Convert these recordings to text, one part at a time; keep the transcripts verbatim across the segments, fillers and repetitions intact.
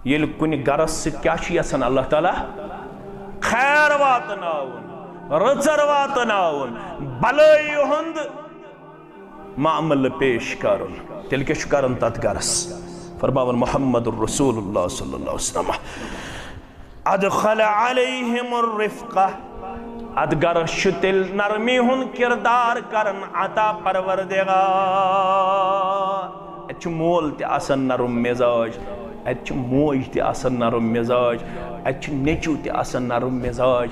ییٚلہِ کُنہِ گرس سۭتۍ کیٛاہ چھُ یژھان اللہ تعالیٰ؟ خیر واتناوُن، رٕژر واتناوُن، بلٲیی ہُنٛد معاملہٕ پیش کرُن۔ تیٚلہِ کیٛاہ چھُ کران تتھ گرس؟ فرماوان محمد رسول اللہ صلی اللہ علیہ وسلم، "ادخل علیہم الرفقہ"، اتھ گرس چھُ تیٚلہِ نرمی ہُنٛد کردار کران عطا پروردگار۔ اتہِ چھُ مول تہِ آسان نرم مزاج، اتہِ چھُ موج تہِ آسان نرم مزاج، اتہِ چھُ نیٚچو تہِ آسان نرم مزاج،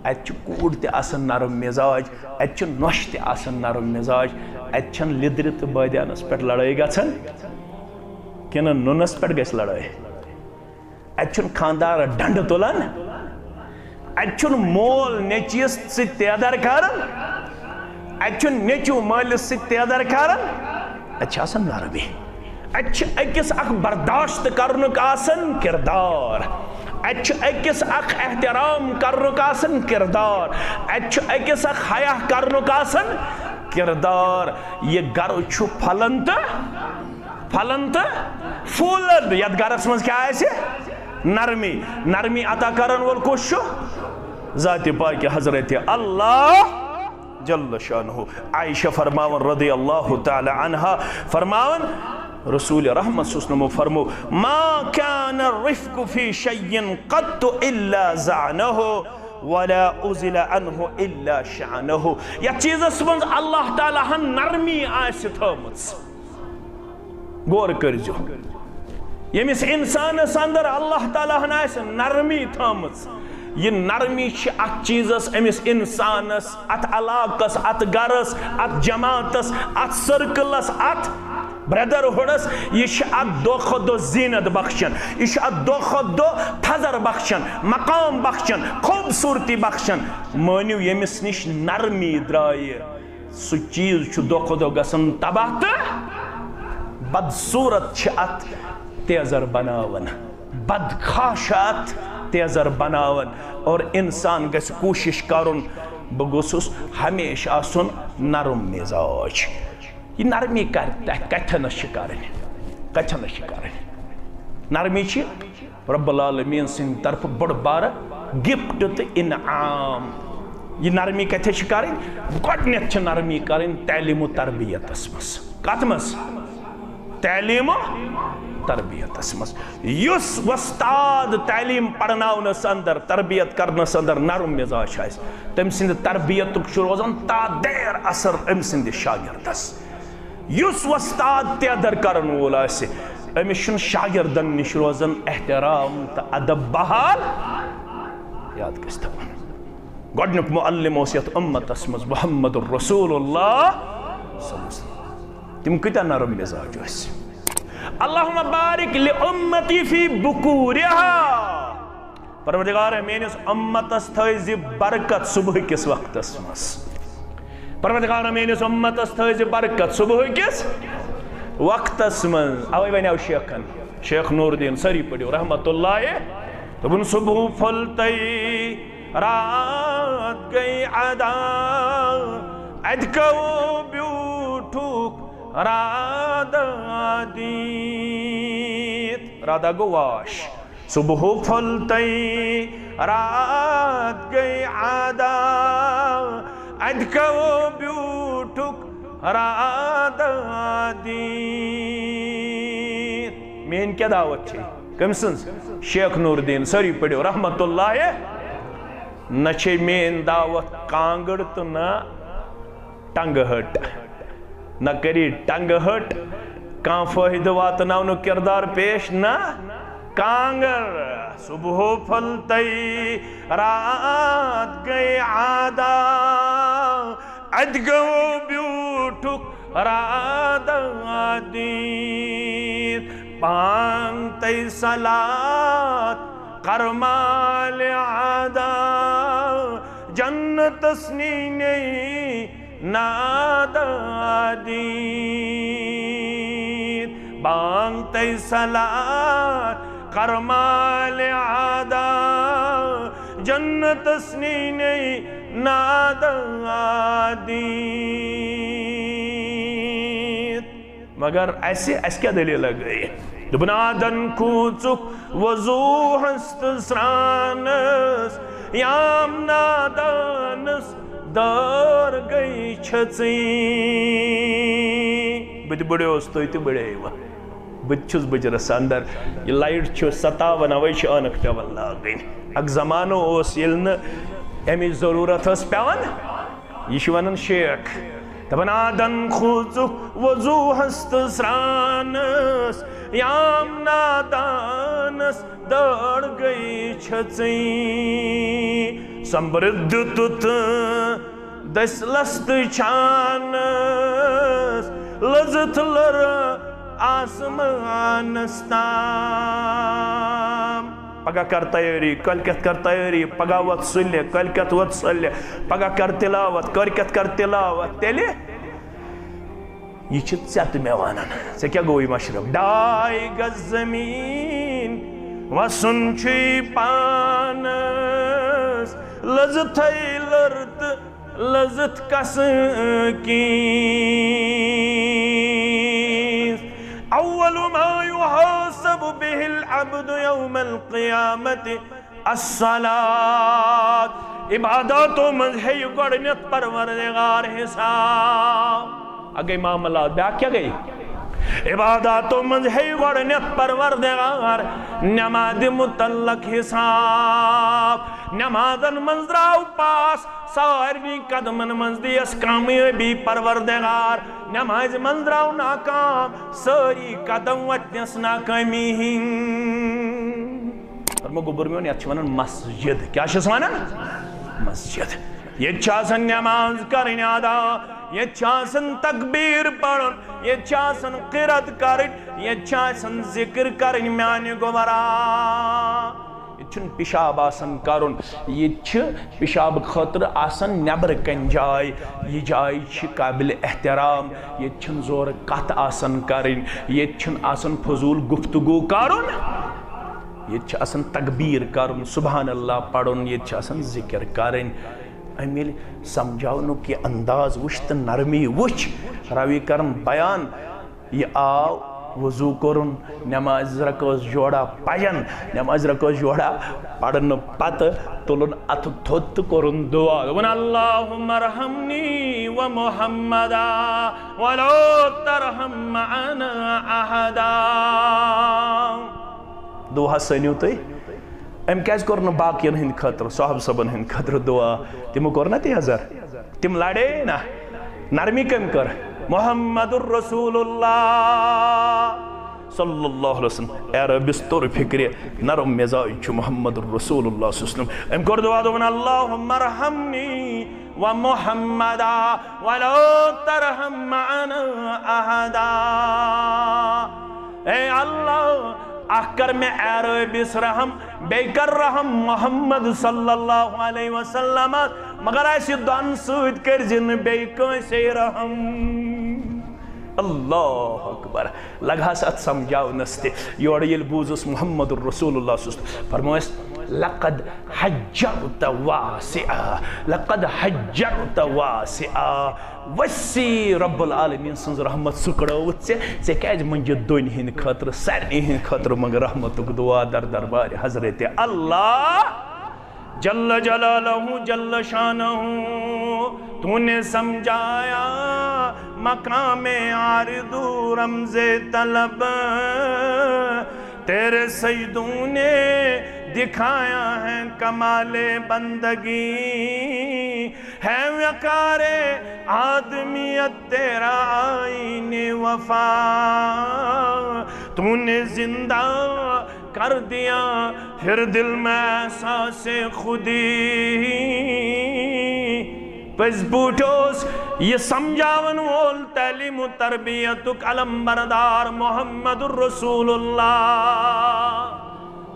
اتہِ چھُ کوٗر تہِ آسان نرم مزاج، اتہِ چھُ نۄشہِ تہِ آسان نرم مزاج۔ اتہِ چھَنہٕ لیٚدرِ تہٕ بٲدیانس پٮ۪ٹھ لڑٲے گژھان، کِنہٕ نُنس پٮ۪ٹھ گژھِ لڑٲے؟ اتہِ چھُنہٕ خانٛدار ڈنڈٕ تُلان، اتہِ چھُنہٕ مول نیٚچوِس سۭتۍ تیدر کران، اتہِ چھُنہٕ نیٚچو مٲلِس سۭتۍ تیدر کران۔ اتہِ چھِ آسان نرمی۔ اتہِ چھِ أکِس اکھ برداشت کرنُک آسان کردار، اتہِ چھُ أکِس اکھ احترام کرنُک آسان کردار، اتہِ چھُ أکِس اکھ حیا کرنُک آسان کردار۔ یہِ گرٕ چھُ پھۄلان تہٕ پھۄلان تہٕ پھوٗلان۔ یتھ گرس منٛز کیٛاہ آسہِ؟ نرمی۔ نرمی عطا کرن وول کُس چھُ؟ ذاتِ پاکِ حضرتِ اللہ جل شانہ۔ عائشہ فرماوان رضی اللہ تعالی عنہا، فرماوان، رسول رحمت صلی اللہ علیہ وسلم فرمو، "ما كان الرفق في شيء قط إلا زانه ولا أزيل عنه إلا شانه"۔ یتھ چیزس منٛز اللہ تعالیٰ ہن نرمی آسہِ تھٲومٕژ، غور کٔرزیو، ییٚمِس انسانس اندر اللہ تعالیٰ ہن آسہِ نرمی تھٲومٕژ، یہِ نرمی چھِ اتھ چیزس، أمِس انسانس، اتھ علاقس، اتھ گرس، اتھ جماعتس، اتھ سرکلس، اتھ بردرہُڈس، یہِ چھِ اتھ دۄہ کھۄتہٕ دۄہ زیٖنت بخشان، یہِ چھِ اتھ دۄہ کھۄتہٕ دۄہ تھزر بخشان، مقام بخشان، خوبصورتی بخشان۔ مٲنِو، ییٚمِس نِش نرمی درٛایہِ، سُہ چیز چھُ دۄہ کھۄتہٕ دۄہ گژھان تباہ تہٕ بدصورت چھِ اتھ تیزر بناوان، بدخواہ چھِ اتھ تیزر بناوان۔ اور انسان گژھِ کوٗشش کرُن، بہٕ گوٚژھُس ہمیشہِ آسُن نرم مزاج۔ یہِ نرمی کر، تۄہہِ کتھٮ۪نس چھِ کرٕنۍ، کتھٮ۪نس چھِ کرٕنۍ۔ نرمی چھِ رب العالمین سٕنٛدِ طرفہٕ بٔڑ بارٕ gift تہٕ انعام۔ یہِ نرمی کتہِ چھِ کرٕنۍ؟ گۄڈٕنیتھ چھِ نرمی کرٕنۍ تعلیم و تربیتس منٛز۔ کتھ منٛز؟ تعلیم و تربیتس منٛز۔ یُس وۄستاد تعلیم پرناونس اندر، تربیت کرنس اندر نرم مزاج آسہِ، تٔمۍ سٕنٛدِ تربیتُک چھُ روزان تا دیر اثر أمۍ سٕنٛدِس شاگردس۔ یُس وۄستاد تیدر کرن وول آسہِ، أمِس چھُنہٕ شاگردن نِش روزان احترام تہٕ ادب بحال۔ یاد گژھِ تھاوُن، گۄڈٕنیُک معلم اوس یتھ امتس منٛز محمد رسول اللہ صلی اللہ علیہ وسلم۔ تِم کۭتیاہ نرم مزاج ٲسۍ۔ اللہم بارک لامتی فی بکورہا۔ پروردگار، میٲنِس اُمتس تھٲوزِ برکت صبح کِس وقتس منٛز۔ پروردگار، میٲنِس اُمتس تھٲوزِ برکت صبح کِس وقتس منٛز۔ اوے ونیو شیخن، شیخ نور الدین، سٲری پٔرِو رحمت اللہ۔ دوٚپُن، صبح پھوٚل تہٕ رات گٔے ادا، اتہِ گوٚو بیوٗٹھُک رادہ دیٖد۔ رادہ گوٚو واش۔ صبح پھوٚل تہٕ رات گٔے ادا، اتہِ گوٚو بیوٗٹھُک رادہ دیٖد۔ میٲنۍ کیٛاہ دعوت چھے؟ کٔمۍ سٕنٛز؟ شیخ نور الدین، سٲری پٔرِو رحمت اللہ۔ نہ چھے میٲنۍ دعوت کانگٕر تہٕ نہ ٹنگہٕ ہٹ۔ نہ کری ٹنگہٕ ہٹ کانٛہہ فٲیدٕ واتناونُک کردار پیش، نہ کانگٕر۔ صبح پھوٚل تہٕ رات گٔے ادا، اتہِ گوٚو بیوٗٹھُک رادہ دیٖد۔ بانگ تہٕ صلات کرمالہِ ادا، جنتس نینے نادہ دیٖد۔ بانگ تہٕ صلات کرمالہِ ادا، جنتس نینے نادہ دیٖد۔ مگر اسہِ، اسہِ کیٛاہ دٔلیٖلہ گٔے؟ دوٚپُن، آدن کھوٗژُکھ وضوٗہس تہٕ سرٛانس، یام نادانس دٲر گٔے چھٔژٕے۔ بہٕ تہِ بٕڑیوس، تُہۍ تہِ بٕڑیوا۔ بہٕ تہِ چھُس بٕجرس اندر۔ یہِ لایٹ چھِ ستاوان، اوے چھِ عٲنکھ پٮ۪وان لاگٕنۍ۔ اکھ زمانہٕ اوس، ییٚلہِ نہٕ امِچ ضروٗرت ٲس پٮ۪وان۔ یہِ چھُ ونان شیخ، دپان، آدن کھوٗژُکھ وضوٗہس تہٕ سرٛانس، یام نادانس دٲر گٔے چھٔژٕے۔ سمبرد دیُتُتھ دٔسۍ لستہٕ چھانس، لٔزٕتھ لٔر آسمانس تام۔ پگاہ کر تیٲری، کٲلۍ کٮ۪تھ کر تیٲری، پگاہ وۄتھ سُلہِ، کٲلۍ کٮ۪تھ وۄتھ سُلہِ، پگاہ کر تلاوت، کٲلۍ کٮ۪تھ کر تلاوت۔ تیٚلہِ یہِ چھِ ژےٚ تہٕ مےٚ ونان، ژےٚ کیٛاہ گوٚوُے مشرف؟ ڈاے گز زمیٖن وسُن چھُے پانس، لٔزٕتھے لٔر تہٕ لٔزٕتھ کس کِنۍ۔ اول ما یحاسب بہ العبد یوم القیامت الصلاۃ۔ عباداتو منٛز ہیٚیہِ گۄڈٕنیتھ پروردگار حساب۔ اگے معاملات، بیٛاکھ کیٛاہ گٔے؟ عباداتو منٛز ہیٚیہِ گۄڈٕنیتھ پروردگار نمازِ متعلق حساب۔ نمازن منٛز درٛاو پاس، سارنٕے قدمن منٛز دِیس کامیٲبی پروردگار۔ نمازِ منٛز درٛاو ناکام، سٲری قدم وتنس ناکٲمی ہٕنٛدۍ۔ فرمو گوٚبُر میون، یتھ چھِ ونان مسجد۔ کیٛاہ چھِس ونان؟ مسجد۔ ییٚتہِ چھِ آسان نماز کرٕنۍ ادا، ییٚتہِ چھِ آسان تکبیر پرُن، ییٚتہِ چھِ آسان قرت کرٕنۍ، ییٚتہِ چھِ آسان ذکر کرٕنۍ میانہِ گوبرا۔ ییٚتہِ چھُنہٕ پِشاب آسان کرُن، ییٚتہِ چھِ پِشاب خٲطرٕ آسان نٮ۪برٕ کنہِ جاے۔ یہِ جاے چھِ قابلِ احترام، ییٚتہِ چھِنہٕ زورٕ کتھ آسان کرٕنۍ، ییٚتہِ چھُنہٕ آسان فضوٗل گفتگو کرُن۔ ییٚتہِ چھِ آسان تکبیر کرُن، سبحان اللہ پرُن، ییٚتہِ چھِ آسان ذکر کرٕنۍ۔ أمۍ ییٚلہِ سمجھاونُک یہِ انداز وٕچھ تہٕ نرمی وٕچھ، راوی کرن بیان، یہِ آو، وضو کوٚرُن، نمازِ رکٲژ جوڑا پجن، نمازِ رکٲژ جوڑا پرنہٕ پتہٕ تُلُن اتھٕ تھوٚد تہٕ کوٚرُن دعا۔ دوٚپُن، اللہم ارحمنی و محمدا ولا ترحم معنا احدا۔ دعا سٲنِو تُہۍ۔ أمۍ کیٛازِ کوٚر نہٕ باقین ہٕنٛدِ خٲطرٕ، صحابہٕ صٲبن ہٕنٛدِ خٲطرٕ دعا؟ تِمو کوٚر نہ تی حضر؟ تِم لڑے نہ۔ نرمی کٔمۍ کٔر؟ محمد رسول اللہ صلی اللہ علیہ وسلم۔ اے ربس توٚر فکرِ، نرم مزاج چھُ محمد رسول اللہ صلی اللہ علیہ وسلم۔ أمۍ کوٚر دعا، دوٚپُن، اللہم ارحمنی و محمدا ولا ترحم معنا احدا۔ اے اللہ، اکھ کر مےٚ اے ربس رحم، بیٚیہِ کر رحم محمد صلی اللہ علیہ وسلمس، مگر اسہِ دۄن سۭتۍ کٔرۍ زِ نہٕ بیٚیہِ کٲنٛسے رحم۔ اللہ اکبر۔ لگہس اتھ سمجھاونس تہِ۔ یورٕ ییٚلہِ بوٗزُس محمد رسول اللہ صلی اللہ علیہ وسلم، فرمووس، لقد حجرت واسعا، لقد حجرت واسعا۔ وسیع رب العالمین سٕنٛز رحمت سُکڑٲوٕتھ ژےٚ، ژےٚ کیٛازِ منٛجہِ دۄنۍ ہٕنٛدِ خٲطرٕ، سارنٕے ہٕنٛدِ خٲطرٕ منٛگہٕ رحمتُک دعا در دربارِ حضرت اللہ۔ جل جلالہ، جل شانہ، تو نے سمجھایا مقام آرزو رمز طلب، تیرے سجدوں نے دکھایا ہے کمال بندگی، ہے وقار آدمیت تیرا آئین وفا، تو نے زندہ کر دیا پھر دل میں احساس خودی۔ پٔزۍ پٲٹھۍ اوس یہِ سمجھاون وول تعلیم و تربیتُک علم بردار محمد رسول اللہ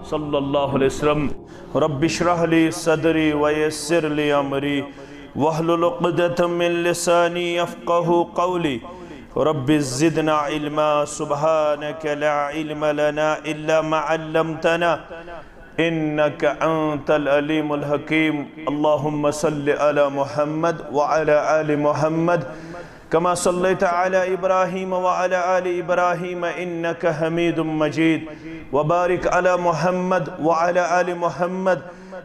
صلی اللہ علیہ وسلم۔ رب اشرح لي صدري ويسر لي أمري واحلل عقدة من لساني يفقهوا قولي۔ رب زدنا علما، سبحانك لا علم لنا إلا ما علمتنا، إنك أنت العليم الحكيم۔ اللهم صل على محمد وعلى آل محمد كما صليت على إبراهيم وعلى آل إبراهيم إنك حميد مجيد. وبارك على محمد وعلى آل محمد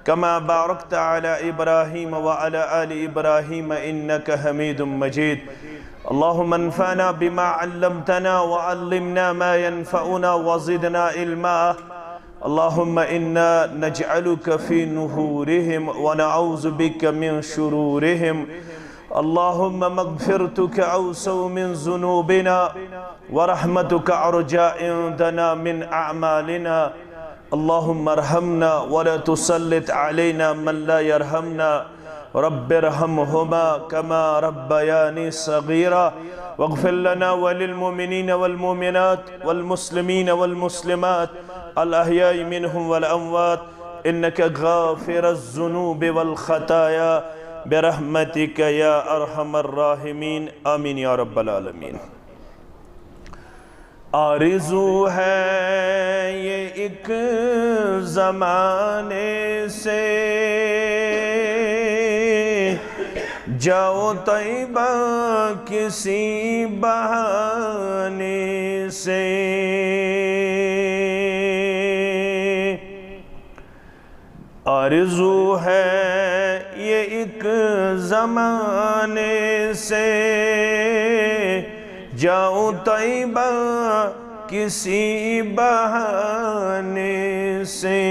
كما باركت على إبراهيم وعلى آل إبراهيم إنك حميد مجيد. اللهم انفعنا بما علمتنا وعلمنا ما ينفعنا وزدنا علما. اللهم إنا نجعلك في نحورهم ونعوذ بك من شرورهم. اللهم مغفرتك أوسع من ذنوبنا ورحمتك أرجى عندنا من أعمالنا. اللهم ارحمنا ولا تسلط علينا من لا يرحمنا. رب ارحمهما كما ربياني صغيرا. واغفر لنا وللمؤمنين والمؤمنات والمسلمين والمسلمات الأحياء منهم والأموات إنك غافر الذنوب والخطايا برحمتك يا أرحم الراحمين. آمين يا رب العالمين. آرزو ہے یہ ایک زمانے سے، جاؤ طیبہ کسی بہانے سے۔ آرزو ہے یہ ایک زمانے سے، جاؤ طیبہ کسی بہانے سے۔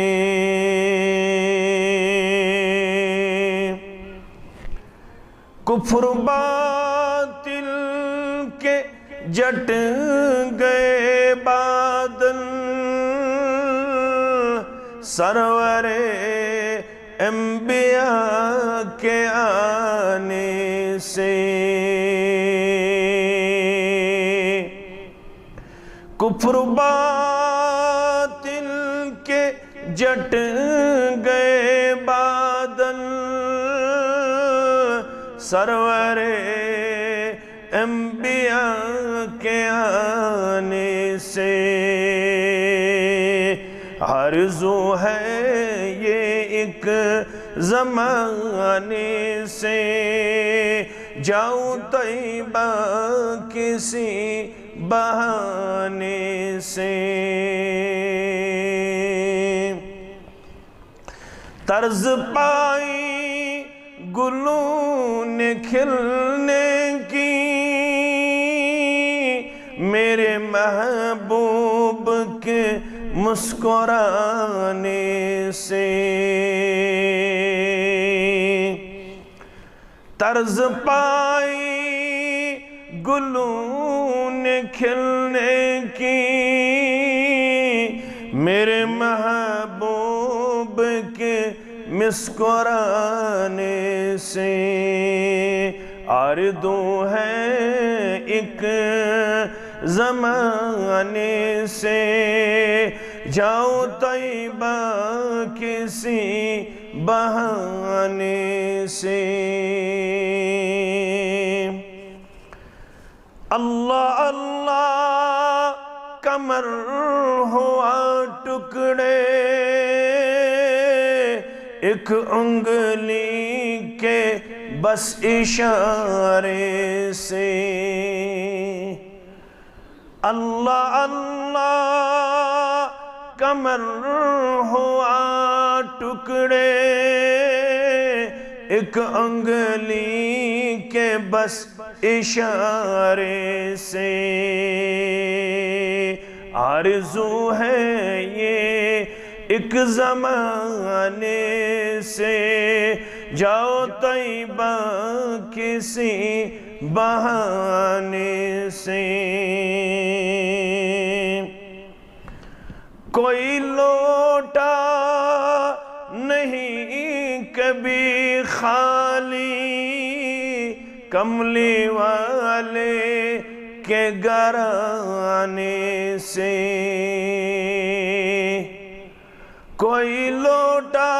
کفر باطل کے جٹ گئے بادل، سرور انبیاء کے آنے سے۔ کفر باطل کے جٹ گئے بادل، سرور انبیاء کے آنے سے۔ آرزو ہے یہ ایک زمانے سے، جاؤ طیبہ کسی بہانے سے۔ طرز پائی گلوں نے کھلنے کی، میرے محبوب کے مسکرانے سے۔ طرز پائی گلوں نے کھلنے کی، میرے محبوب کے مسکرانے سے۔ آرزو ہے ایک زمانے سے، جاؤ طیبہ کسی بہانے سے۔ اللہ اللہ قمر ہوا ٹکڑے، ایک انگلی کے بس اشارے سے۔ اللہ اللہ قمر ہوا ٹکڑے، ایک انگلی کے بس اشارے سے۔ آرزو ہے یہ ایک زمانے سے، جاؤ طیبہ کسی بہانے سے۔ کوئی لوٹا نہیں کبھی خالی، کملی والے کے گھرانے سے۔ کوئی لوٹا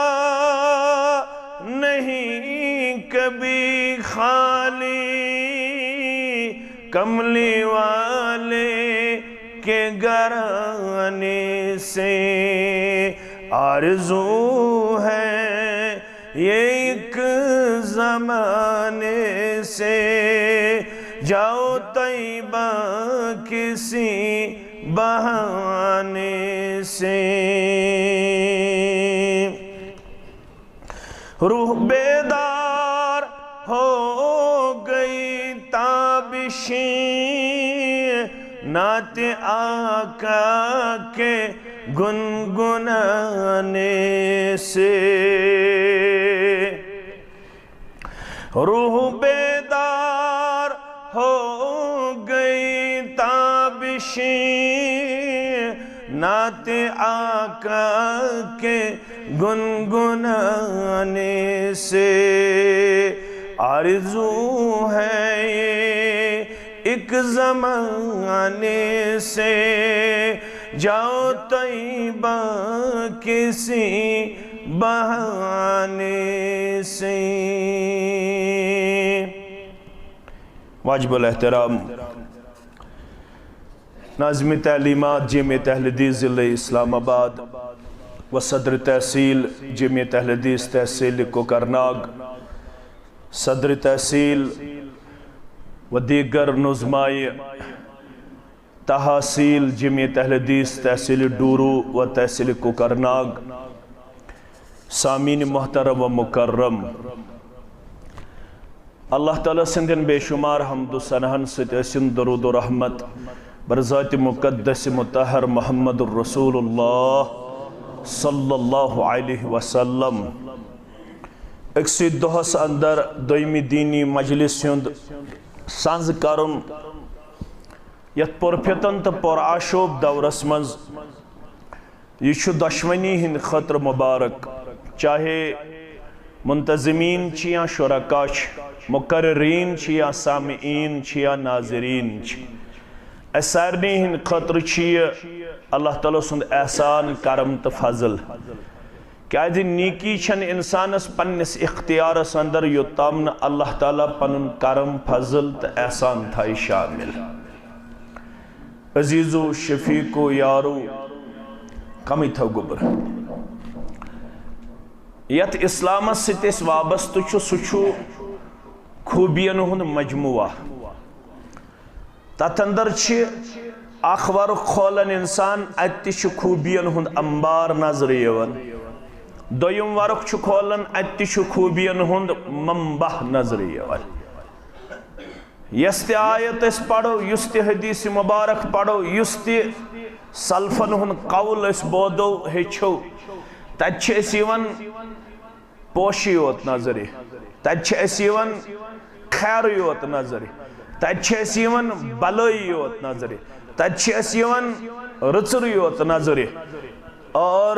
نہیں کبھی خالی، کملی والے کے گھرانے سے۔ آرزو ہے یہ ایک زمانے سے، جاؤ طیبہ کسی بہانے سے۔ روح بیدار ہو گئی تابشیں نعت آقا کے گنگنانے سے۔ روح بیدار ہو گئی تابشیں نعت آقا کے گنگنانے سے۔ آرزو ہے یہ ایک زمانے سے، جاؤ طیبہ کسی بہانے سے۔ واجب الاحترام ناظم تعلیمات جامعہ اہل حدیث ضلع اسلام آباد و صدر تحصیل جامعہ اہل حدیث تحصیل کوکرناگ، صدر تحصیل و دیگر نظمائے تحصیل جامعہ اہل حدیث تحصیل ڈورو و تحصیل کوکرناگ، سامعین محترم و مکرم، اللہ تعالیٰ سٕنٛدٮ۪ن بے شمار حمد و ثناہن سۭتۍ ٲسِن درود و رحمت بر ذات مقدس مطہر محمد رسول اللہ صلی اللہ علیہ وسلم۔ أکسٕے دۄہس اندر دوٚیمہِ دینی مجلس ہُنٛد سنز کرُن، یتھ پرفتن تہٕ پرآشوب دورس منٛز۔ یہِ چھُ دۄشوٕنی ہٕنٛدِ خٲطرٕ مبارک، چاہے منتظمین چھِ یا شرکا چھِ، مقررین چھِ یا سامعین چھِ یا ناظرین چھِ۔ اسہِ سارنٕے ہٕنٛدِ خٲطرٕ چھُ یہِ اللہ تعالیٰ سُنٛد احسان، کرم تہٕ فضل۔ کیازِ نیکی چھنہٕ انسانس پننس اختیارس اندر، یوٚتام نہٕ اللہ تعالیٰ پنُن کرم، فضل تہٕ احسان تھایہِ شامل۔ عزیزو، شفیقو، یارو، کمٕے تھاو گوٚبُر۔ یتھ اسلامس سۭتۍ أسۍ وابستہٕ چھِ، سُہ چھُ خوٗبین ہُنٛد مجموعہ۔ تتھ اندر چھِ اکھ ورُق کھولان انسان، اتہِ تہِ چھُ خوٗبین ہُنٛد انبار نظرِ یِوان۔ دوٚیِم ورُق چھُ کھولان، اتہِ تہِ چھُ خوٗبین ہُنٛد منبع نظرِ یِوان۔ یۄس تہِ آیت أسۍ پرو، یُس تہِ حدیث مبارک پرو، یُس تہِ سلفن ہُنٛد قول أسۍ بوزو، ہیٚچھو، تتہِ چھِ أسۍ یِوان پوشی یوت نظرِ، تتہِ چھِ اَسہِ یِوان خیرٕے یوت نظرِ، تتہِ چھِ اَسہِ یِوان بلٲیی یوت نظرِ، تتہِ چھِ اَسہِ یِوان رٕژرٕے یوت نظرِ۔ اور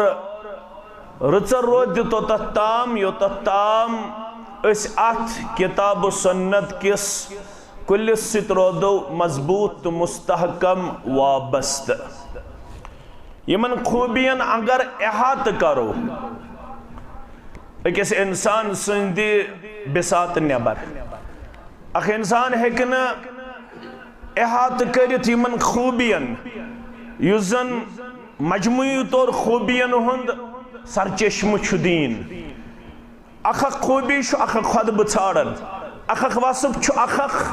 رٕژر روزِ توٚتتھ تام، یوٚتتھ تام أسۍ اتھ کتاب و سنت کِس کُلِس سۭتۍ روزو مضبوط تہٕ مستحکم وابستہٕ۔ یِمن خوٗبین اگر احاطہٕ کرو أکِس انسان سٕنٛدِ بساطہٕ نٮ۪بر، اکھ انسان ہیٚکہِ نہٕ احاطہٕ کٔرِتھ یِمن خوٗبین، یُس زن مجموعی طور خوٗبین ہُنٛد سرچشمہٕ چھُ دین۔ اکھ اکھ خوٗبی چھُ اکھ اکھ خۄطبہٕ ژھانڈان، اکھ اکھ وصف چھُ اکھ اکھ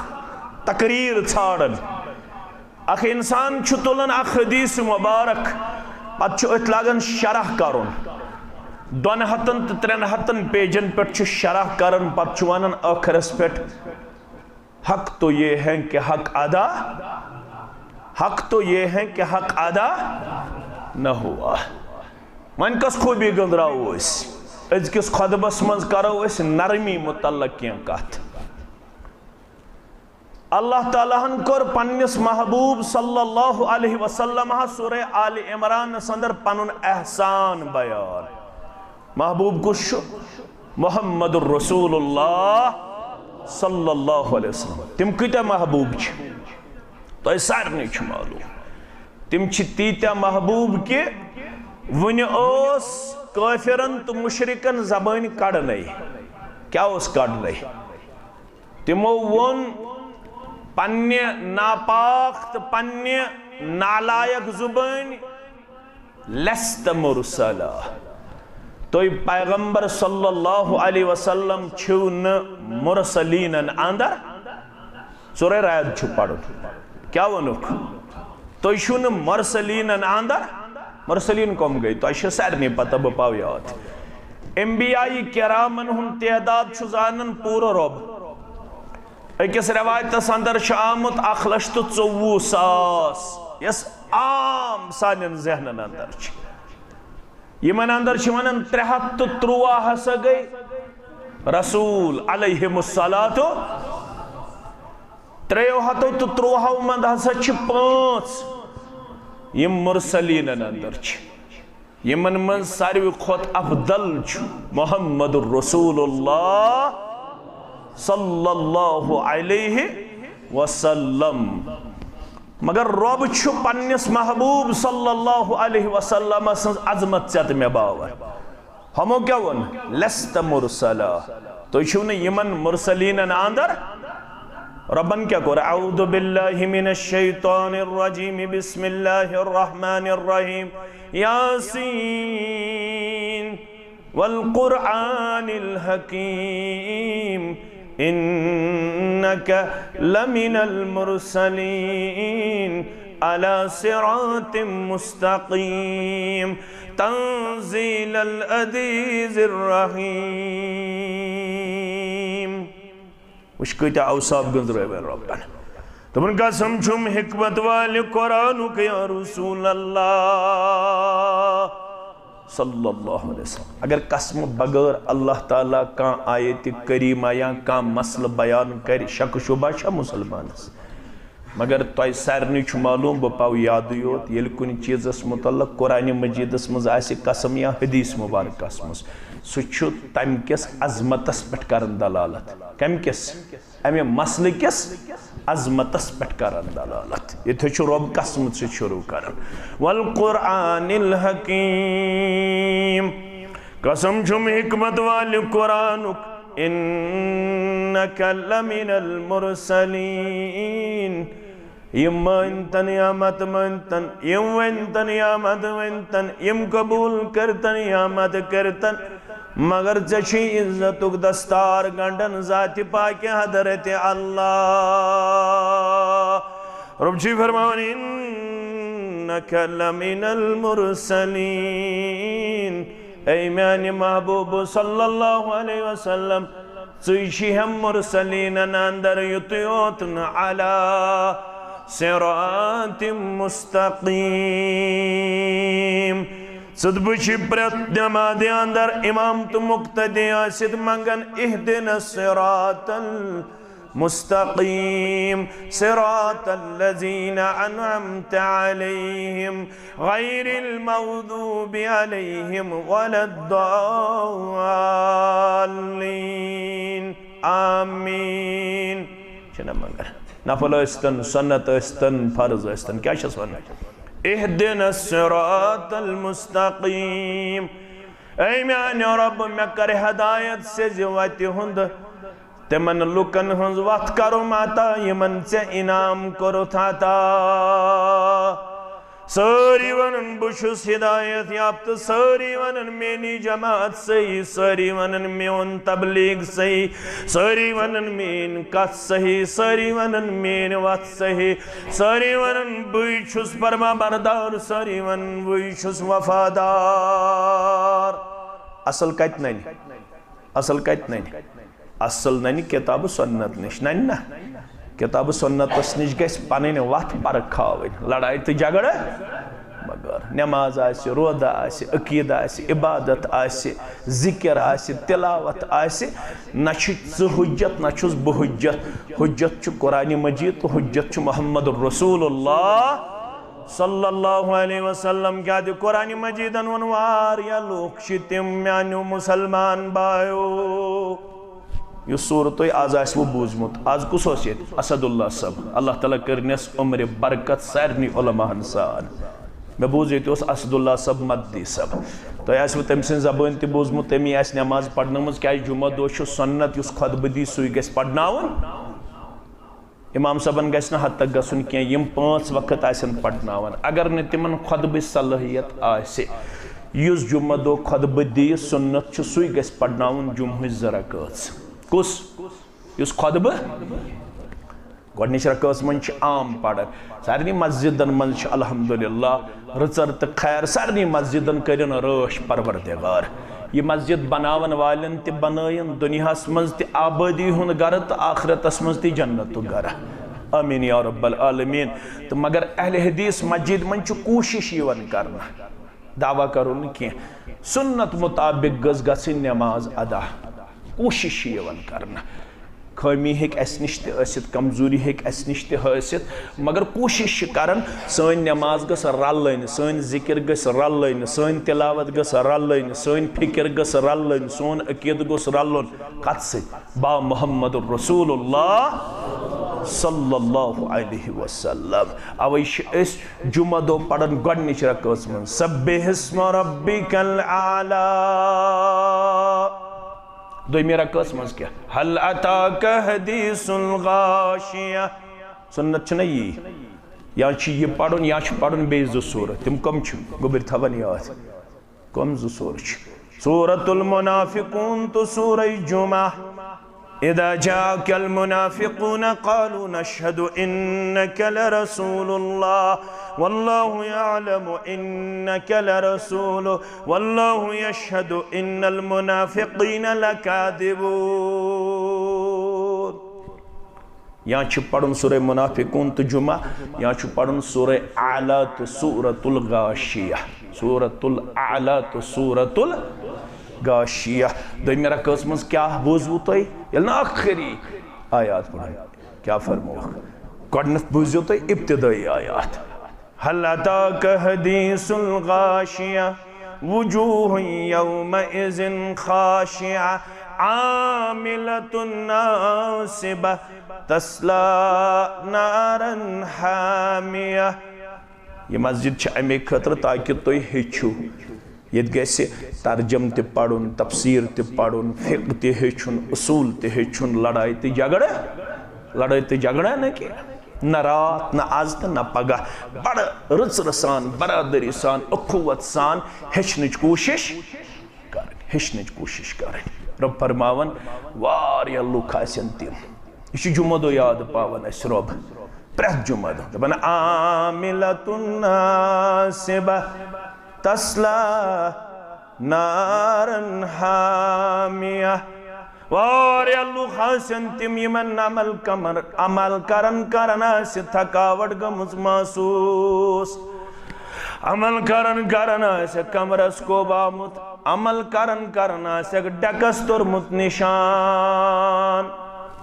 تقریر ژھانڈان۔ اکھ انسان چھُ تُلان اکھ حدیث مبارک، پتہٕ چھُ أتھۍ لاگان شرح کرُن۔ دۄن ہتن تہٕ ترٛٮ۪ن ہتن پیجن پٮ۪ٹھ چھُ شرح کران، پتہٕ چھُ ونان ٲخرس پٮ۪ٹھ، حق تو یہ ہے کہ حق ادا، حق تو یہ ہے کہ حق ادا نہ ہوا۔ وۄنۍ کۄس خوٗبی گٔنٛزراوو أسۍ؟ أزکِس خۄطبس منٛز کرو أسۍ نرمی متعلق کینٛہہ کتھ۔ اللہ تعالیٰ ہن کوٚر پننِس محبوب صلی اللہ علیہ وسلم سورہ آل عمرانس اندر پنُن احسان بیان۔ محبوب کُس چھُ؟ محمد رسول اللہ صلی اللہ علیہ وسلم۔ تِم کۭتیاہ محبوب چھِ؟ تۄہہِ سارنٕے چھُ معلوم۔ تِم چھِ تیٖتیٛاہ محبوب کہِ وُنہِ اوس کٲفرن تہٕ مُشرِکن زبٲنۍ کڑنَے۔ کیٛاہ اوس کڑنَے؟ تِمو ووٚن پننہِ ناپاک تہٕ پننہِ نالایق زبٲنۍ، "لست مرسلا"، تُہۍ پیغمبر صلی اللہ علیہ وسلم چھِو نہٕ مرسلینن اندر۔ سورہ رعد چھُ پرُن۔ کیٛاہ ووٚنُکھ؟ تُہۍ چھِو نہٕ مرسلیٖنن اندر۔ مرسلیٖن کم گٔے؟ تۄہہِ چھِ سارنٕے پتہ، بہٕ پاو یاد۔ انبیاء کرامن ہُنٛد تعداد چھُ زانان پوٗرٕ رۄب۔ أکِس رٮ۪وایتَس اندر چھُ آمُت اکھ لچھ تہٕ ژوٚوُہ ساس، یۄس عام سانٮ۪ن ذہنن اندر چھِ۔ یِمن اندر چھِ ونان ترٛےٚ ہتھ تہٕ تُرٛواہ ہسا گٔے رسول علیہم الصلوۃ۔ ترٛیٚیو ہتو تہٕ تُرٛواہو منٛز ہسا چھِ پانٛژھ یِم مرسلیٖنن اندر چھِ۔ یِمن منٛز ساروی کھۄتہٕ افضل چھُ محمد رسول اللہ صلی اللہ علیہ وسلم۔ مگر رۄب چھُ پننِس محبوب صلی اللہ علیہ وسلم سٕنٛز عظمت ژےٚ تہٕ مےٚ باور۔ ہُمو کیٛاہ ووٚن؟ لست مرسلا، تُہۍ چھِو نہٕ یِمن مرسلیٖنن اندر۔ رۄبن کیٛاہ کوٚر؟ اعوذ باللہ من الشیطان الرجیم، بسم اللہ الرحمن الرحیم، یاسین والقرآن الحکیم، انک لمن المرسلین علی صراط مستقیم، تنزیل العزیز الرحیم۔ وٕچھ کۭتیٛاہ اوصاف گٔنٛزرٲوۍ وۄنۍ رۄبن۔ دوٚپُن، قسم چھُم حکمت والہِ قرآنُک یا رسول اللہ صلی اللہ علیہ وسلم۔ اگر قسمہٕ بغٲر اللہ تعالیٰ کانٛہہ آیت کریمہ یا کانٛہہ مسلہٕ بیان کرِ، شک شبہ چھا مسلمانس؟ مگر تۄہہِ سارنٕے چھُ معلوم، بہٕ پاو یادٕے یوت، ییٚلہِ کُنہِ چیٖزس متعلق قرآن مجیدس منٛز آسہِ قسم یا حدیث مبارکس منٛز، سُہ چھُ تمہِ کِس عظمتس پٮ۪ٹھ کران دلالت۔ کمہِ کِس؟ امہِ مسلہٕ کِس عظمتس پٮ۪ٹھ کران دلالت۔ ییٚتہِ چھُ رۄب قسمہٕ سۭتۍ شروع کران، والقرآن الحکیم، قسم چھُم حکمت والہِ قرآنُک، انک لمن المرسلین، یِم مٲنتن یا مت مٲنتن، یِم ؤنتن یا مت ؤنتن، یِم قبول کرتن یا مت کرتن، مگر ژےٚ چھُے عزتُک دستار گنڈن ذاتِ پاکِ حضرت اللہ۔ رب چھُے فرماوان، انک لمن المرسلین، اے میانہِ محبوب صلی اللہ علیہ وسلم، ژٕے چھِ ہم مرسلیٖنن اندر یُتُے یوت نہٕ علی صراط مستقیم۔ ژٕ تہٕ بہٕ چھِ پرٛٮ۪تھ نمازِ اندر امام تہٕ مقتدی ٲسِتھ منگان، اہدنا الصراط المستقیم، صراط الذین انعمت علیہم، غیر المغضوب علیہم ولا الضالین۔ آمین۔ چھِنہ مگر نفل ٲسۍتن، سنت ٲسۍتن، فرض ٲسۍتن، کیٛاہ چھَس وَنان؟ اہدنا الصراط المستقیم۔ اے میانہِ رۄب، مےٚ کر ہدایت سیٚزِ وتہِ ہُنٛد۔ تِمن لُکن ہٕنٛز وتھ کرُم عطا، یِمن ژےٚ انعام کوٚرُتھ عطا۔ سٲری ونن، بہٕ چھُس ہدایت یافتہٕ، سٲری ونن، میٲنی جماعت صحیح، سٲری ونن، میون تبلیغ صحیح، سٲری ونن، میٲنۍ کتھ صحیح، سٲری ونن، میٲنۍ وتھ صحیح، سٲری ونن، بٕے چھُس فرما بردار، سٲری ونن، بٕے چھُس وفادار۔ اصل کتہِ ننہِ؟ اصل کتہِ ننہِ؟ اصل ننہِ کتاب و سنت نِش، ننہِ نا؟ کتاب و سنتس نِش گژھِ پنٕنۍ وتھ پرکھاوٕنۍ، لڑایہِ تہٕ جھگڑٕ بغٲر۔ نماز آسہِ، روزہ آسہِ، عقیدٕ آسہِ، عبادت آسہِ، ذکر آسہِ، تلاوت آسہِ، نہ چھُ ژٕ حجت، نہ چھُس بہٕ حجت۔ حجت چھُ قرآن مجید تہٕ حجت چھُ محمد رسول اللہ صلی اللہ علیہ وسلم۔ کیٛازِ قرآن مجیدن ووٚن، واریاہ لوٗکھ چھِ تِم میانیو مسلمان بایو۔ یُس سورہ تۄہہِ آز آسِوٕ بوٗزمُت، آز کُس اوس ییٚتہِ؟ اسد اللہ صٲب۔ اللہ تعالیٰ کٔرنَس عمرِ برکت سارنٕے علماہن سان۔ مےٚ بوٗز ییٚتہِ اوس اسد اللہ صٲب مدنی صٲب۔ تۄہہِ آسِوٕ تٔمۍ سٕنٛز زبٲنۍ تہِ بوٗزمُت، تٔمی آسہِ نٮ۪ماز پرنٲومٕژ، کیٛازِ جمعہ دۄہ چھُ سنت یُس خطبہٕ دی سُے گژھِ پرناوُن۔ امام صٲبن گژھِ نہٕ حد تک گژھُن کینٛہہ، یِم پانٛژھ وقت آسن پرناوان۔ اگر نہٕ تِمن خطبٕچ صلٲحیت آسہِ، یُس جمعہ دۄہ خطبہٕ دِیہِ، سُنت چھُ سُے گژھِ پرناوُن جمعہٕچ زٕ رکٲژ۔ کُس؟ یُس خطبہٕ گۄڈٕنِچ رکٲژ منٛز چھِ عام پران۔ سارنٕے مسجدن منٛز چھِ الحمدللہ رٕژر تہٕ خیر، سارنٕے مسجدن کٔرِن رٲچھ پروردگار۔ یہِ مسجد بناون والٮ۪ن تہِ بنٲیِن دُنیاہس منٛز تہِ آبٲدی ہُنٛد گرٕ تہٕ آخرتس منٛز تہِ جنتُک گرٕ۔ آمین یا رب العالمین۔ تہٕ مگر اہل حدیث مسجد منٛز چھِ کوٗشش یِوان کرنہٕ۔ دعویٰ کرو نہٕ کینٛہہ۔ سنت مطابق گٔژھ گژھٕنۍ نماز ادا۔ کوٗشش چھِ یِوان کرنہٕ۔ خٲمی ہیٚکہِ اَسہِ نِش تہِ ٲسِتھ، کمزوری ہیٚکہِ اَسہِ نِش تہِ ٲسِتھ، مگر کوٗشِش چھِ کران، سٲنۍ نماز گٔژھ رلٕنۍ، سٲنۍ ذِکِر گٔژھ رلٕنۍ، سٲنۍ تلاوت گٔژھ رلٕنۍ، سٲنۍ فِکِر گٔژھ رلٕنۍ، سون عقیٖدٕ گوٚژھ رلُن۔ کتھ سۭتۍ؟ با محمد رسول اللہ صلی اللہ علیہ وسلم۔ اوے چھِ أسۍ جمعہ دۄہ پران گۄڈنِچ رکٲژ منٛز، سبح اسم ربک الاعلی۔ دوٚیمہِ رکٲژ منٛز کیٛاہ؟ هل أتاك حديث الغاشية۔ سنت چھُنہ یی؟ یا چھُ یہِ پرُن، یا چھُ پرُن بیٚیہِ زٕ سورہ۔ تِم کم چھِ؟ گوٚبٕرۍ تھاوان یاد۔ کم زٕ سورہ چھِ؟ سورة المنافقون تہٕ سورہ جمعہ۔ إذا جاءك المنافقون قالوا نشهد إنك لرسول الله والله يعلم إنك لرسوله والله يشهد إن المنافقين لكاذبون۔ یا چھُ پرُن سورہ منافقون تہٕ جمعہ، یا چھُ پرُن سورہ اعلیٰ تہٕ سورة الغاشیہ۔ سورة الاعلیٰ تہٕ سورة الغاشیہ۔ دوٚیمہِ رکٲژ منٛز کیٛاہ بوٗزوٕ تۄہہِ؟ ییٚلہِ نہٕ ٲخری آیات پرُن، کیٛاہ فرمووُکھ؟ گۄڈٕنیتھ بوٗزِو تُہۍ ابتدٲیی آیات۔ هل أتاك حديث الغاشية وجوه يومئذ خاشعة عاملة ناصبة تصلى نارا حامية۔ یہِ مسجد چھِ اَمے خٲطرٕ تاکہِ تُہۍ ہیٚچھِو۔ ییٚتہِ گژھِ ترجم تہِ پرُن، تفسیر تہِ پرُن، فقہ تہِ ہیٚچھُن، اصوٗل تہِ ہیٚچھُن، لڑایہِ تہِ جھگڑٕ، لڑٲے تہٕ جھگڑٕ نہٕ کینٛہہ۔ نہ راتھ، نہ از تہٕ نہ پگاہ۔ بڑٕ رٕژرٕ سان، برادری سان، اخوت سان ہیٚچھنٕچ کوٗشش کرٕنۍ، ہیٚچھنٕچ کوٗشش کرٕنۍ۔ رۄب فرماوان، واریاہ لُکھ آسن تِم۔ یہِ چھُ جمعہ دۄہ یاد پاوان اَسہِ رۄب۔ پرٛٮ۪تھ جمعہ دۄہ دَپان، عاملة ناصبة تصلى نارا حامية۔ واریاہ لُکھ آسن تِم، یِمن عمل کمر، عمل کرن کرن آسہِ تھکاوٹ گٔمٕژ محسوٗس۔ عمل کرن کرن آسہِ کمرس کوب آمُت۔ عمل کرن کرن آسٮ۪کھ ڈیکس توٚرمُت نشان۔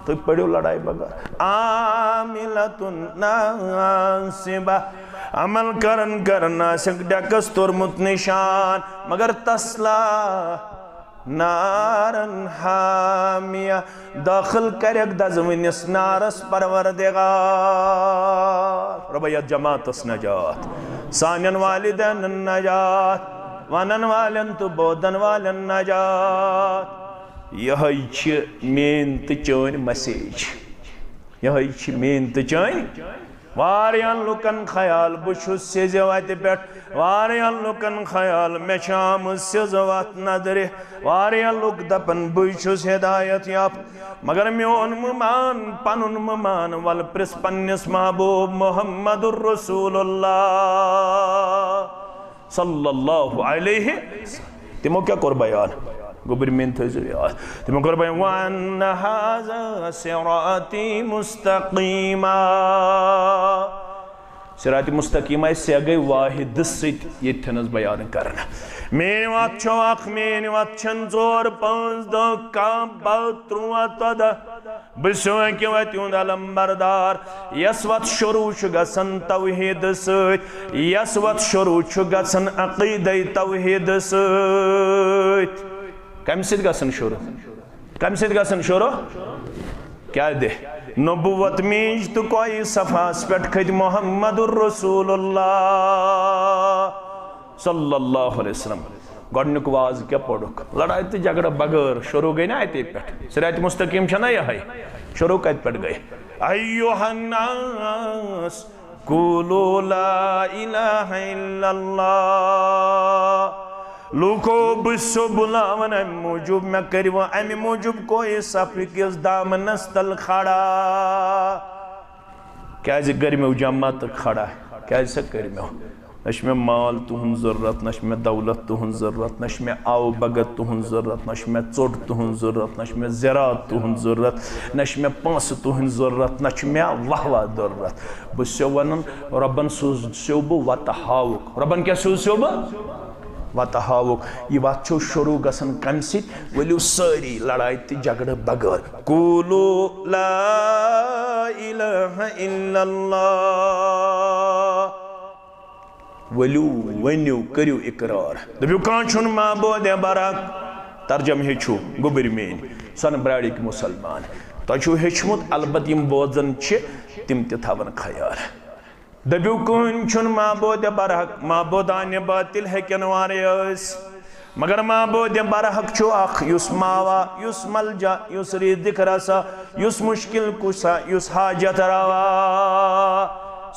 تُہۍ پٔرِو لڑایہِ بغٲر۔ عاملة ناصبة۔ عمل کرن کرن آسٮ۪کھ ڈیکس توٚرمُت نشان۔ مگر تصلى نارا حامية۔ دٲخل کرٮ۪کھ دزوٕنِس نارس پروردگار۔ رۄبا یتھ جماعتس نجات، سانٮ۪ن والدینن نجات، ونن والٮ۪ن تہٕ بوزن والٮ۪ن نجات۔ یہے چھِ میٲنۍ تہٕ چٲنۍ مسیج۔ یہے چھِ میٲنۍ تہٕ چٲنۍ۔ واریاہن لُکن خیال بہٕ چھُس سیٚزِ وتہِ پٮ۪ٹھ، واریاہن لُکن خیال مےٚ چھِ آمٕژ سیٚزٕ وتھ نظرِ۔ واریاہ لُکھ دپن بٕے چھُس ہدایت یافتہٕ، مگر میون مہٕ مان، پنُن مہٕ مان، ولہٕ پرٛژھ پننِس محبوب محمد رسول اللہ صلی اللہ علیہ۔ تِمو کیٛاہ کوٚر بیان؟ گوٚبرۍ میٲنۍ تھٲیزیو یاد۔ تِمو کوٚر بیان، وَأَنَّ هَذَا صِرَاطِي مُسْتَقِيمًا۔ صراط مستقیم آیہِ سیگے واحدس سۭتۍ ییٚتہِ تھنس بیان کرنہٕ۔ میٲنۍ وتھ چھو اکھ، میٲنۍ وتھ چھنہٕ ژور، پانٛژھ، دہ، کاہ، باہ، ترُٛواہ، ژۄداہ۔ بہٕ چھُس اکہِ وتہِ ہُنٛد علم بردار۔ یس وتھ شروع چھُ گژھان توحید سۭتۍ، یس وتھ شروع چھُ گژھان عقیدے توحید سۭتۍ۔ کمہِ سۭتۍ گژھان شروع؟ کمہِ سۭتۍ گژھن شروع؟ کیٛاہ دِ؟ نبوت میج تہٕ کویہِ صفاہس پٮ۪ٹھ کھٔتۍ محمد رسول اللہ صلی اللہ علیہ وسلم۔ گۄڈنیُک واز کیٛاہ پوٚرُکھ؟ لڑایہِ تہٕ جھگڑٕ بغٲر شروع گٔے نا اتے پٮ۪ٹھ۔ صراط مستقیم چھنا یہے؟ شروع کتہِ پٮ۪ٹھ گٔے؟ ایہا الناس قولوا لا الہ الا اللہ۔ لوٗکو، بہٕ چھُسو بُلاوان اَمہِ موٗجوٗب، مےٚ کٔرِو اَمہِ موٗجوٗب کویہِ صفہِ کِس دامنس تل کھڑا۔ کیازِ کٔرۍ مےٚ جمع تہٕ کھڑا؟ کیازِ سا کٔرۍ مےٚ؟ نہ چھُ مےٚ مال تُہُنٛد ضروٗرت، نہ چھُ مےٚ دولت تُہُنٛد ضروٗرت، نہ چھُ مےٚ آو بھگت تُہُنٛد ضروٗرت، نہ چھُ مےٚ ژوٚٹ تُہُنٛد ضروٗرت، نہ چھُ مےٚ زِراعت تُہُنٛد ضروٗرت، نہ چھُ مےٚ پونٛسہٕ تُہُنٛد ضروٗرت، نہ چھُ مےٚ واہ واہ ضروٗرت۔ بہٕ چھُسو وَنان، رۄبَن سوٗزسو بہٕ وتہٕ ہاوُک۔ رۄبَن کیٛاہ سوٗزسو بہٕ؟ وتہٕ ہاوُک۔ یہِ وَتھ چھو شروٗع گژھان کَمہِ سۭتۍ؟ ؤلِو سٲری لڑایہِ تہٕ جھگڑٕ بغٲر۔ قولوا لا الہ الا اللہ۔ ؤلِو، ؤنِو، کٔرِو اقرار۔ دٔپِو، کانٛہہ چھُنہٕ معبوٗدِ برحق۔ ترجمہٕ ہیٚچھِو، گوٚبٕرۍ میٛٲنۍ سۄنہٕ براڑٕکۍ مُسلمان۔ تۄہہِ چھُو ہیٚچھمُت، البتہٕ یِم بوزان چھِ، تِم تہِ تھاوَن خیال۔ دٔپِو، کٕہٕنۍ چھُنہٕ معبوٗدِ برحق، معبوٗدانِ باطل ہیٚکن وارے ٲسۍ۔ مگر معبوٗدِ برحق چھُ اکھ، یُس ماوا، یُس ملجا، یُس رزق رسا، یُس مشکل کشا، یُس حاجت روا۔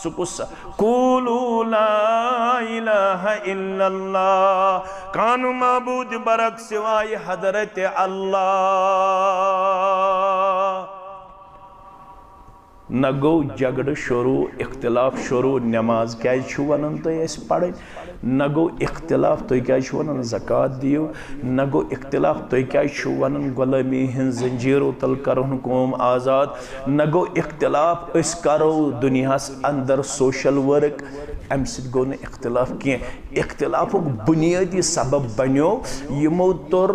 سُہ کُس سا؟ قولوا لا الہ الا اللہ۔ کانہہ معبوٗد برحق سوائے حضرت اللہ۔ نہ گوٚو جھگڑٕ شروٗع، اختلاف شروٗع، نماز کیٛازِ چھِو وَنان تُہۍ اَسہِ پَرٕنۍ؟ نہ گوٚو اختلاف، تُہۍ کیٛازِ چھِو وَنان زکوٰۃ دِیِو؟ نہ گوٚو اختلاف، تُہۍ کیٛازِ چھِو وَنان غلٲمی ہِنٛز زنجیٖرو تل کَرُن قوم آزاد؟ نہ گوٚو اختلاف، أسۍ کَرو دُنیاہَس اندر social work، اَمہِ سۭتۍ گوٚو نہٕ اختلاف کینٛہہ۔ اختلافُک بُنیٲدی سبب بنیو، یِمو توٚر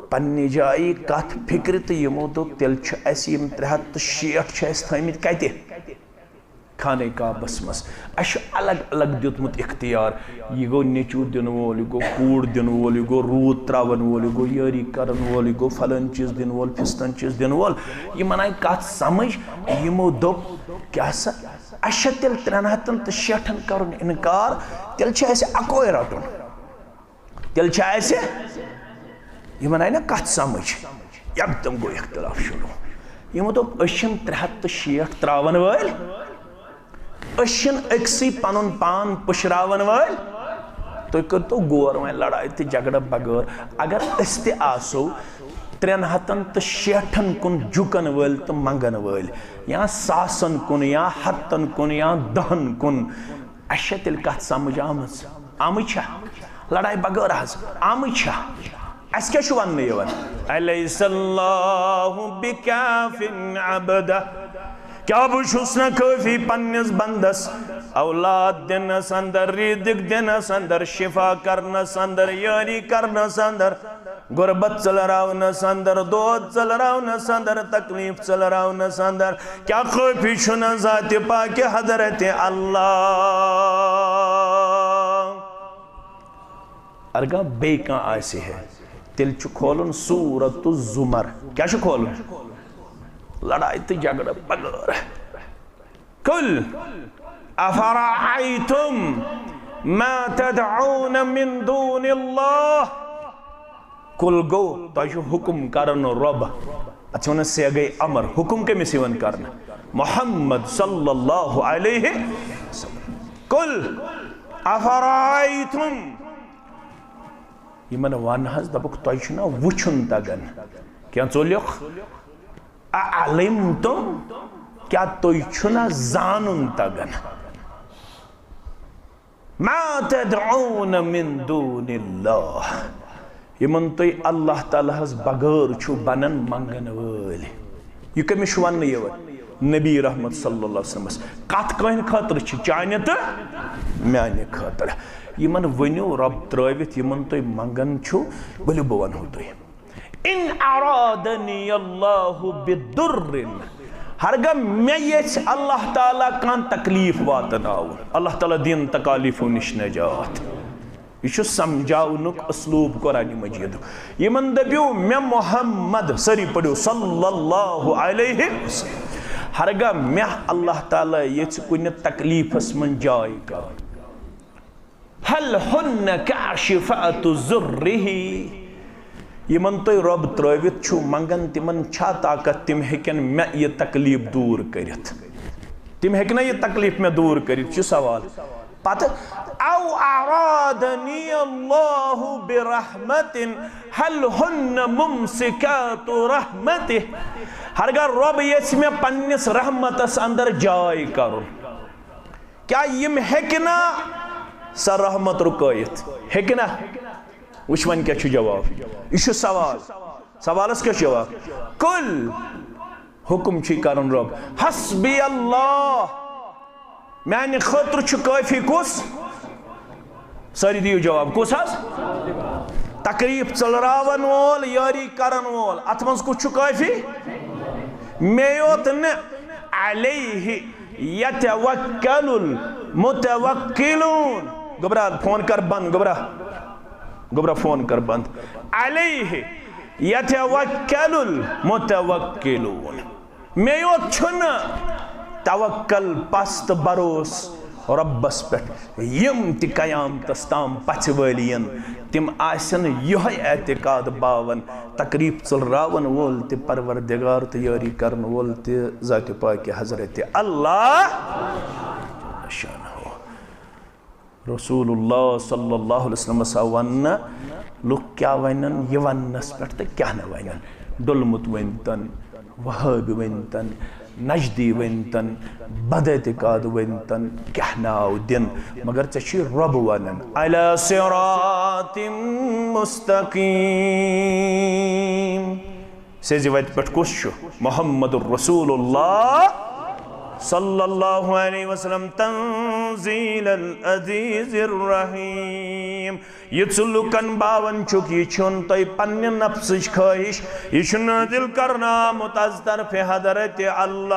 پننہِ جایہِ کتھ فکرِ تہٕ یِمو دوٚپ، تیٚلہِ چھُ اسہِ یِم ترٛےٚ ہتھ تہٕ شیٹھ چھِ اسہِ تھٲمٕتۍ کتہِ؟ خانہ کعبس منٛز۔ اسہِ چھُ الگ الگ دیُتمُت اختیار۔ یہِ گوٚو نیٚچو دِنہٕ وول، یہِ گوٚو کوٗر دِنہٕ وول، یہِ گوٚو روٗد ترٛاوَن وول، یہِ گوٚو یٲری کرن وول، یہِ گوٚو فلٲنۍ چیٖز دِنہٕ وول، فستٲنۍ چیٖز دِنہٕ وول۔ یِمن آیہِ کتھ سمجھ، یِمو دوٚپ، کیٛاہ سا، اسہِ چھا تیٚلہِ ترٛٮ۪ن ہتن تہٕ شیٹھن کرُن انکار؟ تیٚلہِ چھُ اسہِ اکوے رٹُن۔ تیٚلہِ چھِ اَسہِ یِمن آیہِ نہ کتھ سمجھ، یکدم گوٚو اختلاف شروع۔ یِمو دوٚپ، أسۍ چھِنہٕ ترٛےٚ ہتھ تہٕ شیٹھ ترٛاون وٲلۍ، أسۍ چھِنہٕ أکسٕے پنُن پان پُشراون وٲلۍ۔ تُہۍ کٔرتو غور، وۄنۍ لڑایہِ تہٕ جھگڑٕ بغٲر۔ اگر أسۍ تہِ آسو ترٛٮ۪ن ہتن تہٕ شیٹھن کُن جُکن وٲلۍ تہٕ منگن وٲلۍ، یا ساسن کُن، یا ہتن کُن، یا دہن کُن، اَسہِ چھا تیٚلہِ کتھ سمجھ آمٕژ؟ آمٕچ چھا؟ لڑایہِ بغٲر حظ، آمٕچ چھا؟ اَسہِ کیٛاہ چھُ وننہٕ یِوان؟ الیس اللہ بکافٍ عبدہ؟ کیٛاہ بہٕ چھُس نہ کٲفی پننِس بندس؟ اولاد دِنس اندر، رزق دِنس اندر، شفا کرنس اندر، یٲری کرنس اندر، غربت ژٔلراونس اندر، دود ژٔلراونس اندر، تکلیف ژٔلراونس اندر، کیٛاہ کٲفی چھُنہٕ ذاتِ پاکِ حضرت اللہ؟ ارگا بیٚیہِ کانٛہہ آسہِ ہے، تیٚلہِ چھُ کھولُن سورۃ الزمر۔ کیٛاہ چھُ کھولُن؟ لڑایہِ تہٕ جھگڑٕ بغٲر۔ قل افرأیتم ما تدعون من دون اللہ۔ قل گوٚو، تۄہہِ چھُ حُکُم کران رۄب۔ اتھ چھِ ونان صیغہ امر۔ حُکُم کٔمِس یِوان کرنہٕ؟ محمد صلی اللہ علیہ وسلم۔ قل افرأیتم۔ یِمن ون حظ، دپُکھ، تۄہہِ چھُ نا وُچھُن تگان؟ کینٛہہ ژوٚلیُکھ؟ اعلمتم، کیٛاہ تُہۍ چھُو نا زانُن تگان؟ ما تدعون من دون اللہ، یِمن تُہۍ اللہ تعالیٰ ہس بغٲر چھِو بنان منگن وٲلۍ۔ یہِ کٔمِس چھُ وننہٕ یِوان؟ نبی رحمت صلی اللہ علیہ وسلمس۔ کتھ کٕہٕنٛدِ خٲطرٕ چھِ؟ چانہِ تہٕ میانہِ خٲطرٕ۔ یِمن ؤنِو رۄب ترٲوِتھ، یِمن تُہۍ منگان چھِو، ؤلِو بہٕ ونہو تۄہہِ۔ ان ارادنی اللہ بدر، ہرگاہ مےٚ یژھِ اللہ تعالیٰ کانٛہہ تکلیف واتناوُن، اللہ تعالیٰ دِن تکالیفو نِش نجات۔ یہِ چھُ سمجھاونُک اسلوب قرآن مجیدُک۔ یِمن دٔپِو، مےٚ محمد، سٲری پٔرِو، صلی اللہ علیہ وسلم، ہرگاہ مےٚ اللہ تعالیٰ یژھِ کُنہِ تکلیفس منٛز جاے کرُن، هل هن كاشفات ضره، یِمن تُہۍ رۄب ترٲوِتھ چھِو منگان، تِمن چھا طاقت، تِم ہیٚکن مےٚ یہِ تکلیف دوٗر کٔرِتھ؟ تِم ہیٚکہِ نا یہِ تکلیف مےٚ دوٗر کٔرِتھ؟ چھُ سوال۔ پتہٕ، او ارادنی اللہ برحمت، هل هن ممسكات رحمته، ہرگاہ رۄب یژھِ مےٚ پننِس رحمتس اندر جاے کرُن، کیا یم ہیٚکہِ نا سۄ رحمت رُکٲیِتھ؟ ہیٚکہِ نا؟ وٕچھ وۄنۍ کیٛاہ چھُ جواب۔ یہِ چھُ سوال۔ سوالس کیٛاہ چھُ جواب؟ قل، حکم چھُے کرُن رب، حسبی اللہ، میانہِ خٲطرٕ چھُ کٲفی کُس؟ سٲری دِیِو جواب، کُس حظ؟ تکلیف ژٔلراون وول، یٲری کرن وول، اتھ منٛز کُس چھُ کٲفی؟ مے یوت نہٕ، علیہ یتوکل المتوکلون۔ گوٚبرا، فون کر بند، گوٚبرا۔ گوٚبرا، فون کر بند۔ علیہ یتوکل المتوکلون۔ مے یوت چھُنہٕ توکل، پس تہٕ بروس رۄبس پٮ۪ٹھ۔ یِم تہِ قیامتس تام پژھِ وٲلۍ یِن، تِم آسن یِہوٚے اعتقاد باون، تکلیف ژٔلراون وول تہِ پروردگار تہٕ یٲری کرن وول تہِ ذاتِ پاکہِ حضرت اللہ جل شانہ۔ رسول اللہ صلی اللہ علیہ وسلمس آو وننہٕ، لُکھ کیٛاہ ونن، یہِ وننس پٮ۪ٹھ تہٕ کیٛاہ نہٕ ونن۔ ڈوٚلمُت ؤنۍتن، وہابی ؤنۍتن، نجدی ؤنۍتن، بد اعتقاد ؤنۍتن، کیٛاہ ناو دِن، مگر ژےٚ چھُے رۄب ونان، علی صراط مستقیم۔ سیزِ وتہِ پٮ۪ٹھ کُس چھُ؟ محمد رسول اللہ صلی اللہ علیہ وسلم، تنزیل العزیز الرحیم۔ یہِ ژٕ لُکن باوان چھُکھ، یہِ چھُنہٕ تۄہہِ پننہِ نفسٕچ خٲہِش، یہِ چھُ نٲزِل کرنہٕ آمُت از طرفِ حضرت اللہ۔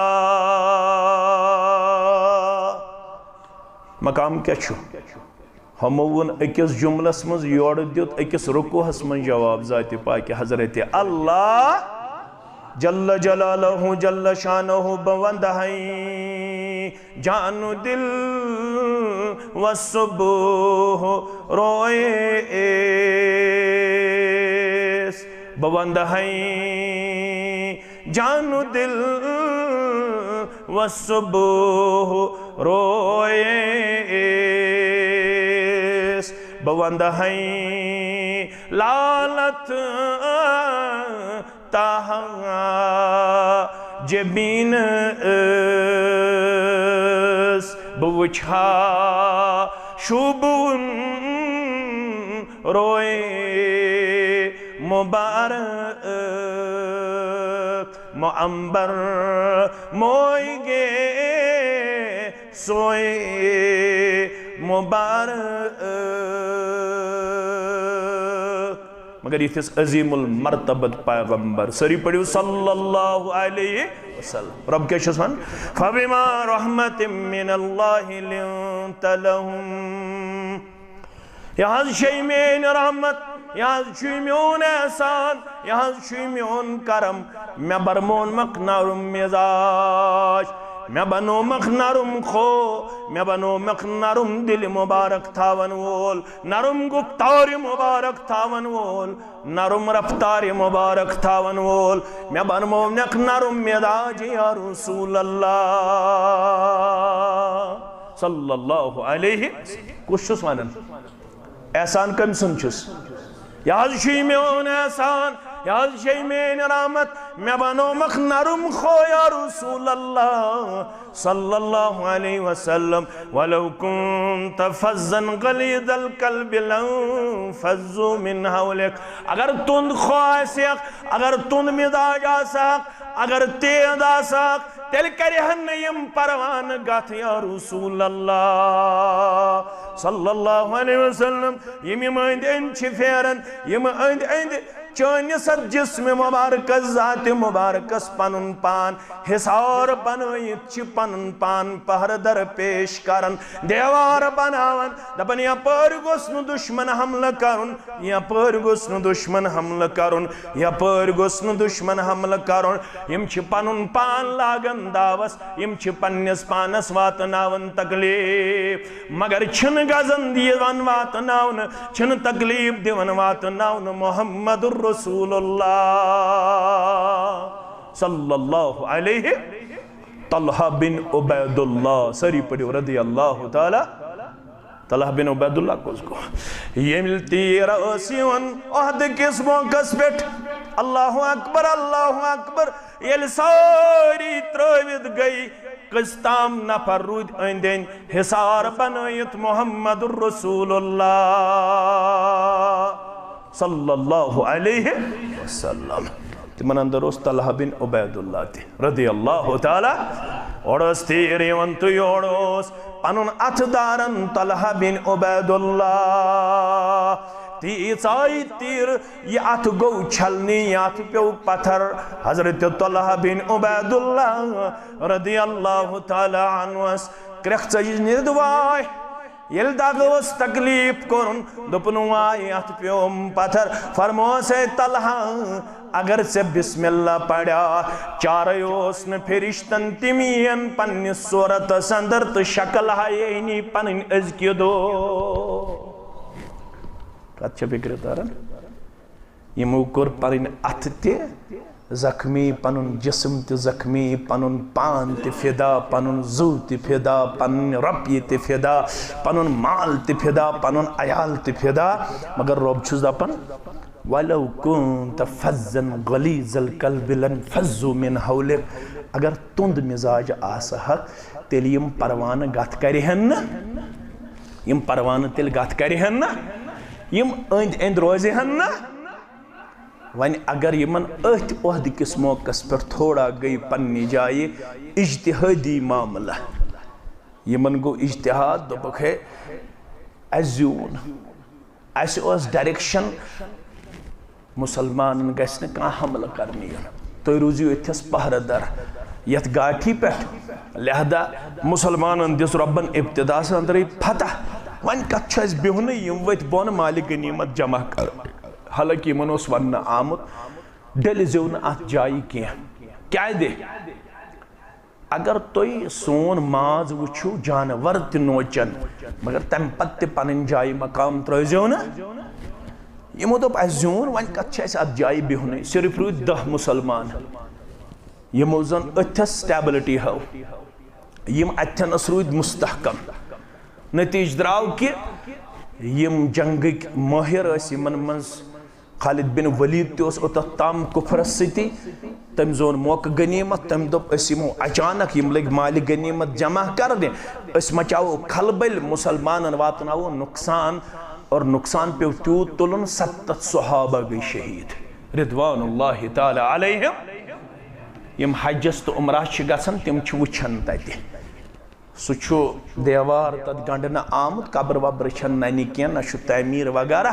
مقام کیٛاہ چھُ؟ ہُمو ووٚن أکِس جملس منٛز، یورٕ دیُت أکِس رکوعس منٛز جواب ذاتِ پاکہِ حضرت اللہ جل جلالہ جل شانہ، بہٕ ونٛدٕ ہے جان و دل و صبح رویس، بہٕ ونٛدٕ ہے جان و دل و صبح رویس، بہٕ ونٛدٕ ہے لالت تاہا جبینس، بہٕ وٕچھا شوٗبوُن روے مبارک، مو عنبر موے گے سوئے مبارک۔ مگر یِتھِس عظیم المرتبت پیغمبر، سٲری پٔرِو صلی اللہ علیہ وسلم۔ رب کیٛاہ چھُس وَنان؟ فبما رحمت من اللہ لنت لهم۔ یہِ حظ چھے میٲنۍ رحمت، یہِ حظ چھُے میون احسان، یہِ حظ چھُے میون کرم۔ مےٚ بنومکھ نرم مزاج، مےٚ بنومکھ نرم خو، مےٚ بنومکھ نرم دِلہِ مبارک تھاون وول، نرم گفتارِ مبارک تھاون وول، نرم رفتارِ مبارک تھاون وول، مےٚ بنومکھ نرم مزاج یا رسول اللہ صلی اللہ علیہ۔ کُس چھُس ونان؟ احسان کٔمۍ سُنٛد چھُس؟ یہِ حظ چھُے میون احسان، یہِ حظ چھے میٲنۍ رحمت، مےٚ بنومکھ نرم خو یا رسول اللہ صلی اللہ علیہ وسلم۔ ولو كنت فظا غليظ القلب لانفضوا من حولك۔ اگر تُند خو آسہِ ہا، اگر تُند مزاج آسہِ ہا، اگر تیز آسہِ ہا، تیٚلہِ کرِہن نہٕ یِم پروانہٕ گتھ یا رسول اللہ صلی اللہ علیہ وسلم۔ یِم یِم أنٛدۍ أنٛدۍ چھِ پھیران، یِم أنٛدۍ أنٛدۍ چٲنِس اتھ جسمِ مبارکس، ذاتِ مبارکس پنُن پان حصار بنٲیِتھ چھِ پنُن پان پہرٕ در پیش کران، دیوار بناوان، دپان، یپٲرۍ گوٚژھ نہٕ دشمن حملہٕ کرُن، یپٲرۍ گوٚژھ نہٕ دشمن حملہٕ کرُن، یپٲرۍ گوٚژھ نہٕ دشمن حملہٕ کرُن۔ یِم چھِ پنُن پان لاگان داوس، یِم چھِ پننِس پانس واتناوان تکلیف، مگر چھِنہٕ گژھان دِوان واتناونہٕ، چھِنہٕ تکلیف دِوان واتناونہٕ محمد رسول اللہ صلی اللہ علیہ۔ طلحہ بن عبید اللہ، سٲری پٔرِو رضی اللہ تعالیٰ۔ طلحہ بن عبید اللہ کُس گوٚو؟ ییٚلہِ تیٖر ٲس یِوان عہد کِس موقعس پٮ۪ٹھ، اللہ اکبر، اللہ اکبر، ییٚلہِ سٲری ترٲوِتھ گٔے، کٔژ تام نفر روٗدۍ أنٛدۍ أنٛدۍ حصار بنٲیِتھ محمد رسول اللہ صلی اللہ علیہ وسلم۔ تِمن اندر اوس طلحہ بن عبید اللہ تہِ رضی اللہ تعالیٰ۔ اورٕ ٲس تیٖر یِوان تہٕ یورٕ اوس پنُن اتھٕ دارن طلحہ بن عبید اللہ۔ تیٖژ آیہِ تیٖر، یہِ اتھٕ گوٚو چھلنہِ، یہِ اتھٕ پیوٚو پتھر۔ حضرت طلحہ بن عبید اللہ رضی اللہ تعالیٰ عنہس کرٛٮ۪کھ ژٔجِس نِتھ واے۔ ییٚلہِ دغہٕ اوس تکلیف کوٚرُن، دوٚپُن، واے، اتھ پیوٚم پتھر۔ فرموس، اے طلحہ، اگر ژےٚ بسم اللہ پریا، چارے اوس نہٕ فرشتن تِم یِین پننِس صورتس اندر تہٕ شکل ہایے نی پنٕنۍ أزکہِ دۄہ۔ کتھ چھےٚ فکرِ تران؟ یِمو کوٚر پنٕنۍ اتھٕ تہِ زخمی، پنُن جسم تہِ زخمی، پنُن پان تہِ فدا، پنُن زُو تہِ فدا، پنٕنۍ رۄپیہِ تہِ فدا، پنُن مال تہِ فدا، پنُن عیال تہِ فدا۔ مگر رۄب چھُس دپان، "ولو كنت فظا غليظ القلب لانفضوا من حولك"، اگر تُند مزاج آسہٕ ہکھ، تیٚلہِ یِم پروانہٕ گتھ کرِہن نہٕ، یِم پروانہٕ تیٚلہِ گتھ کرِہن نہٕ، یِم أنٛدۍ أنٛدۍ روزِہن نہٕ۔ وۄنۍ اگر یِمن أتھۍ عہدٕ کِس موقعس پٮ۪ٹھ تھوڑا گٔے پننہِ جایہِ اجتہٲدی معاملہٕ، یِمن گوٚو اجتہاد، دوٚپُکھ، ہے، اسہِ زیوٗن، اسہِ اوس ڈائریکشن، مسلمانن گژھِ نہٕ کانٛہہ حملہٕ کرنہٕ یُن، تُہۍ روٗزِو أتھس پہرٕ در یتھ گاٹھی پٮ۪ٹھ۔ لہذا مسلمانن دِژ رۄبن ابتداہس اندرے فتح۔ وۄنۍ کتھ چھُ اسہِ بِہُنٕے، یِم ؤتھۍ بۄن مالِ غنیمت جمع کرنہِ۔ حالانکہ یِمن اوس وننہٕ آمُت، ڈٔلۍ زیو نہٕ اتھ جایہِ کینٛہہ۔ کیازِ؟ اگر تُہۍ سون ماز وٕچھِو، جانور تہِ نوچن، مگر تمہِ پتہٕ تہِ پنٕنۍ جایہِ مقام ترٲوزیو نہٕ۔ یِمو دوٚپ، اسہِ زیوٗن، وۄنۍ کتھ چھِ اسہِ اتھ جایہِ بِہُنٕے؟ صرف روٗدۍ دَہ مسلمان، یِمو زن أتھس stability ہٲو، یِم اتھنس روٗدۍ مستحکم۔ نتیجہٕ درٛاو کہِ یِم جنگٕکۍ مٲہِر ٲسۍ، یِمن منٛز خالد بن ولید تہِ اوس اوٚتتھ تام کفرس سۭتی۔ تٔمۍ زون موقعہٕ غنیمت، تٔمۍ دوٚپ، أسۍ یِمو اچانک، یِم لٔگۍ مالِ غنیمت جمع کرنہِ، أسۍ مچاوو کھلبلۍ، مسلمانن واتناوو نقصان۔ اور نقصان پیوٚو تیوٗت تُلُن، ستتھ صحابہ گٔے شہیٖد رضوان اللہ تعالیٰ علیہم۔ یِم حجس تہٕ عمرہ چھِ گژھان، تِم چھِ وٕچھان تتہِ۔ سُہ چھُ دیوار تتھ گنڈنہٕ آمُت، قبر وبرٕ چھَنہٕ ننہِ کینٛہہ، نہ چھُ تعمیٖر وغیرہ۔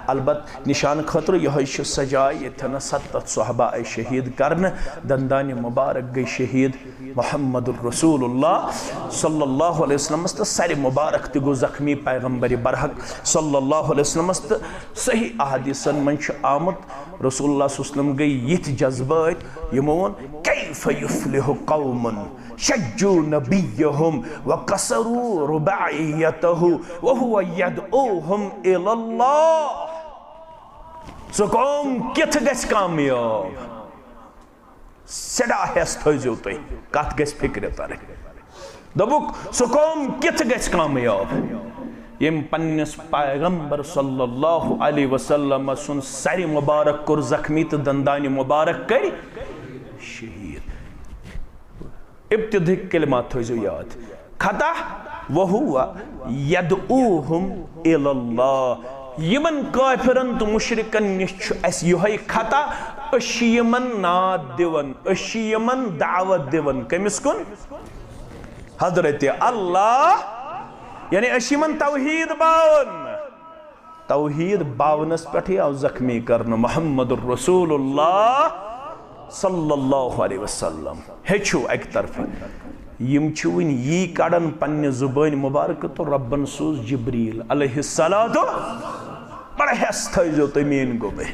البتہٕ نشانہٕ خٲطرٕ یِہوٚے چھُ سۄ جاے، ییٚتھٮ۪ن ستتھ صحابہ آیہِ شہیٖد کرنہٕ، دندانہِ مبارک گٔے شہیٖد۔ محمد رسول اللہ صلی اللہ علیہ وسلمس تہٕ سرِ مبارک تہِ گوٚو زخمی پیغمبر برحق صلی اللہ علیہ وسلمس۔ تہٕ صحیح احادیثن منٛز چھُ آمُت، رسول اللہ صلی اللہ علیہ وسلم گٔے یِتھۍ جذبٲتۍ، یِمو ووٚن، "کیف یفلح قوم شجوا نبیہم وکسروا رباعیتہ وہو یدعوہم الی اللہ۔" سُہ قوم کِتھ گژھِ کامیاب؟ سیٚٹھاہ ہٮ۪س تھٲیزیو تُہۍ، کتھ گژھِ فکرِ ترٕنۍ۔ دوٚپُکھ، سُہ قوم کِتھ گژھِ کامیاب، ییٚمۍ پننِس پیغمبر صلی اللہ علیہ وسلم سُنٛد سرِ مبارک کوٚر زخمی تہٕ دندانہِ مبارک کٔرۍ شہیٖد؟ ابتدٲیی کلمات تھٲیزیو یاد۔ ختح وہو یدعوہم الی اللہ۔ یِمن کافرن تہٕ مشرکن نِش چھُ اسہِ یِہوٚے ختح، أسۍ چھِ یِمن ناد دِوان، أسۍ چھِ یِمن دعوت دِوان۔ کٔمِس کُن؟ حضرت اللہ۔ یعنی أسۍ چھِ یِمن توحید باوان۔ توحید باونس پٮ۪ٹھٕے آو زخمی کرنہٕ محمد رسول اللہ صلی اللہ علیہ وسلم۔ ہیٚچھِو اکہِ طرفہٕ، یِم چھِ وٕنہِ یی کڑان پننہِ زبٲنۍ مبارکہٕ تہٕ رۄبن سوٗز جبریل علیہ الصلوۃ۔ بڑٕ ہٮ۪س تھٲیزیو تُہۍ میٲنۍ گوٚبٕے۔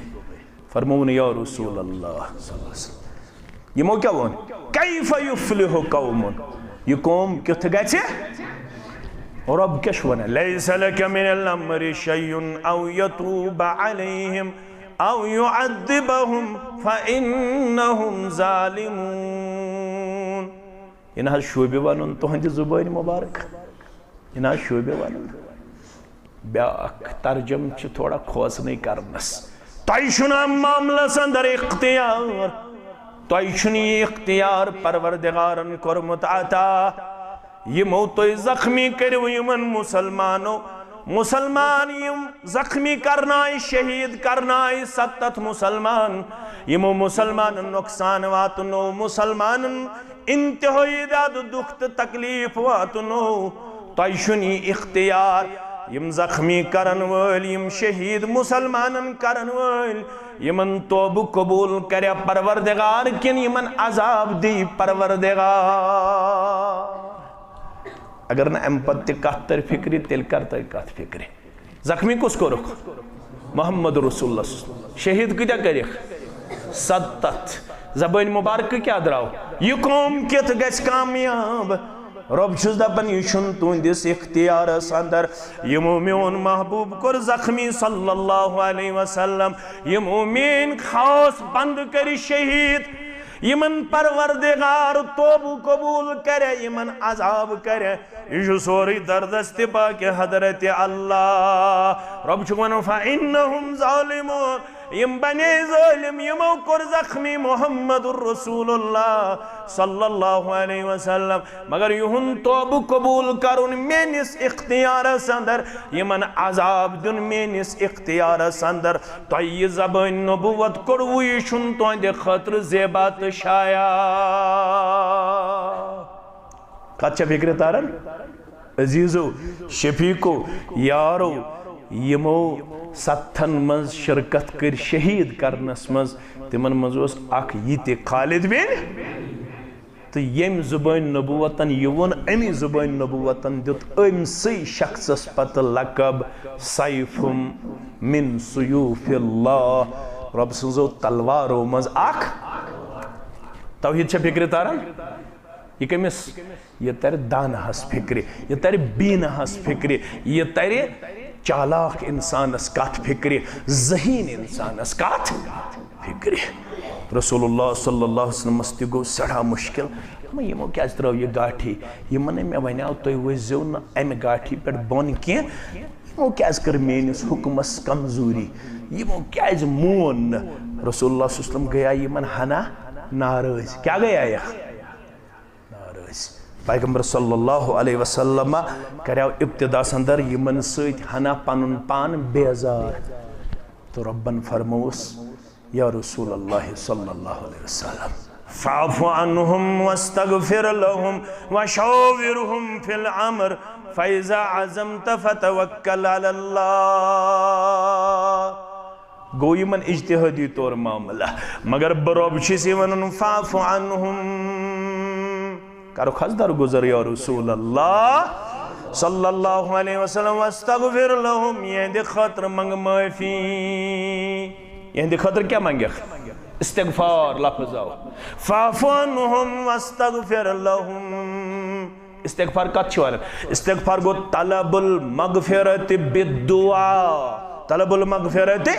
فرمووُن، یا رسول اللہ صلی اللہ علیہ وسلم۔ یِمو کیٛاہ ووٚن؟ کیف یفلح قوم؟ یہِ قوم کیُتھ گژھِ؟ رۄب کیٛاہ چھُ وَنان؟ لیس لک من الامر شیء او یتوب علیہم او یعذبہم فانہم ظالمون۔ یہِ نہ حظ شوٗبہِ وَنُن تُہنٛدِ زُبٲنۍ مُبارک۔ یہِ نہ حظ شوٗبہِ وَنُن۔ بیٛاکھ ترجمہٕ چھُ تھوڑا کھوژنٕے کرنس۔ تۄہہِ چھُنہٕ اَمہِ معاملس اندر اختیار۔ تۄہہِ چھُنہٕ یہِ اختیار پروردگارن کوٚرمُت عطا۔ یِمو تُہۍ زخمی کٔرِو، یِمن مسلمانو، مسلمان یِم زخمی کرنایہِ، شہید کرنایہِ ستتھ مسلمان، یِمو مسلمانن نۄقصان واتنو، مسلمانن انتہٲیی داد، دُکھ تہٕ تکلیف واتنو۔ تۄہہِ چھُنہٕ یہِ اختیار۔ یِم زخمی کرن وٲلۍ، یِم شہید مسلمانن کرن وٲلۍ، یِمن توبہٕ قبول کریا پروردگار کِنہٕ یِمن عذاب دی پروردگار؟ اگر نہٕ امہِ پتہٕ تہِ کتھ تر فکرِ، تیٚلہِ کر تر کتھ فکرِ؟ زخمی کُس کوٚرُکھ؟ محمد رسول اللہ صلی اللہ علیہ وسلم۔ شہید کۭتیاہ کٔرِکھ؟ ستتھ۔ زبٲنۍ مبارکہٕ کیٛاہ درٛاو؟ یہِ قوم کِتھ گژھِ کامیاب؟ رۄب چھُس دپان، یہِ چھُنہٕ تُہنٛدِس اختیارس اندر۔ یِمو میون محبوب کوٚر زخمی صلی اللہ علیہ وسلم، یِمو میٲنۍ خاص بندٕ کٔرۍ شہید، یِمن پروردگار توبہٕ قبول کرِ، یِمن عذاب کرِ۔ یہِ چھُ سورُے دردس تہِ باقی حضرت اللہ۔ رۄب چھُ ونان، فَإِنَّهُمْ ظَالِمُونَ۔ یِم بنے ظٲلم، یِمو کوٚر زخمی محمد رسول اللہ صلی اللہ علیہ وسلم، مگر یِہُنٛد توبہٕ قبول کرُن میٲنِس اختیارس اندر، یِمن عذاب دیُن میٲنِس اختیارس اندر۔ تۄہہِ یہِ زبٲنۍ نبوت کوٚروٕ، یہِ چھُنہٕ تُہنٛدِ خٲطرٕ زیبا تہٕ شایع۔ کتھ چھا فکرِ تران؟ عزیزو، شفیقو، یارو، یِمو ستتھن منٛز شرکت کٔر شہید کرنس منٛز، تِمن منٛز اوس اکھ یہِ تہِ خالد بن، تہٕ ییٚمۍ زبٲنۍ نبوتن یہِ ووٚن، امی زبٲنۍ نبوتن دیُت أمۍ سٕے شخصس پتہٕ لقب سیف من سیوف اللہ، رۄب سٕنٛزو تلوارو منٛز اکھ۔ توحید چھا فکرِ تران؟ یہِ کٔمِس؟ یہِ ترِ دانہس فکرِ، یہِ ترِ بیٖنہس فکرِ، یہِ ترِ چالاک انسانس کتھ فکرِ، ذہین انسانس کتھ فکرِ۔ رسول اللہ صلی اللہ علیہ وسلمس تہِ گوٚو سٮ۪ٹھاہ مشکل۔ دوٚپُن، یِمو کیازِ ترٲو یہِ گاٹھی؟ یِمن ہے مےٚ ونیاو، تُہۍ ؤسۍزیو نہٕ امہِ گاٹھی پٮ۪ٹھ بۄن کینٛہہ، یِمو کیازِ کٔر میٲنِس حُکمس کمزوٗری؟ یِمو کیازِ مون نہٕ؟ رسول اللہ صلی اللہ علیہ وسلم گٔیے یِمن ہنا ناراض۔ کیٛاہ گٔیے یَکھ؟ ناراض۔ پیغمبر صلی اللہ علیہ وسلم کریو ابتداہس اندر یِمن سۭتۍ ہنا پنُن پان بیزار۔ تہٕ رۄبن فرمووُس، یا رسول اللہ صلی اللہ علیہ وسلم، فاعف عنہم واستغفر لہم وشاورہم فی الامر فاذا عزمت فتوکل علی اللہ۔ گوٚو یِمن اجتہٲدی طور معاملہ، مگر بہٕ رۄب چھُس یہِ ونان، فاعف عنہم، کرُکھ حظ درگُزر یا رسول اللہ صلی اللہ علیہ وسلم، واستغفر لہم، یِہنٛدِ خٲطرٕ منٛگ معٲفی۔ یِہنٛدِ خٲطرٕ کیٛاہ منٛگکھ؟ استغفار لفظ آو۔ فاعف عنہم واستغفر لہم۔ استغفار کتھ چھِ ونان؟ استغفار گوٚو طلب المغفرت بالدعا۔ طلب المغفرت،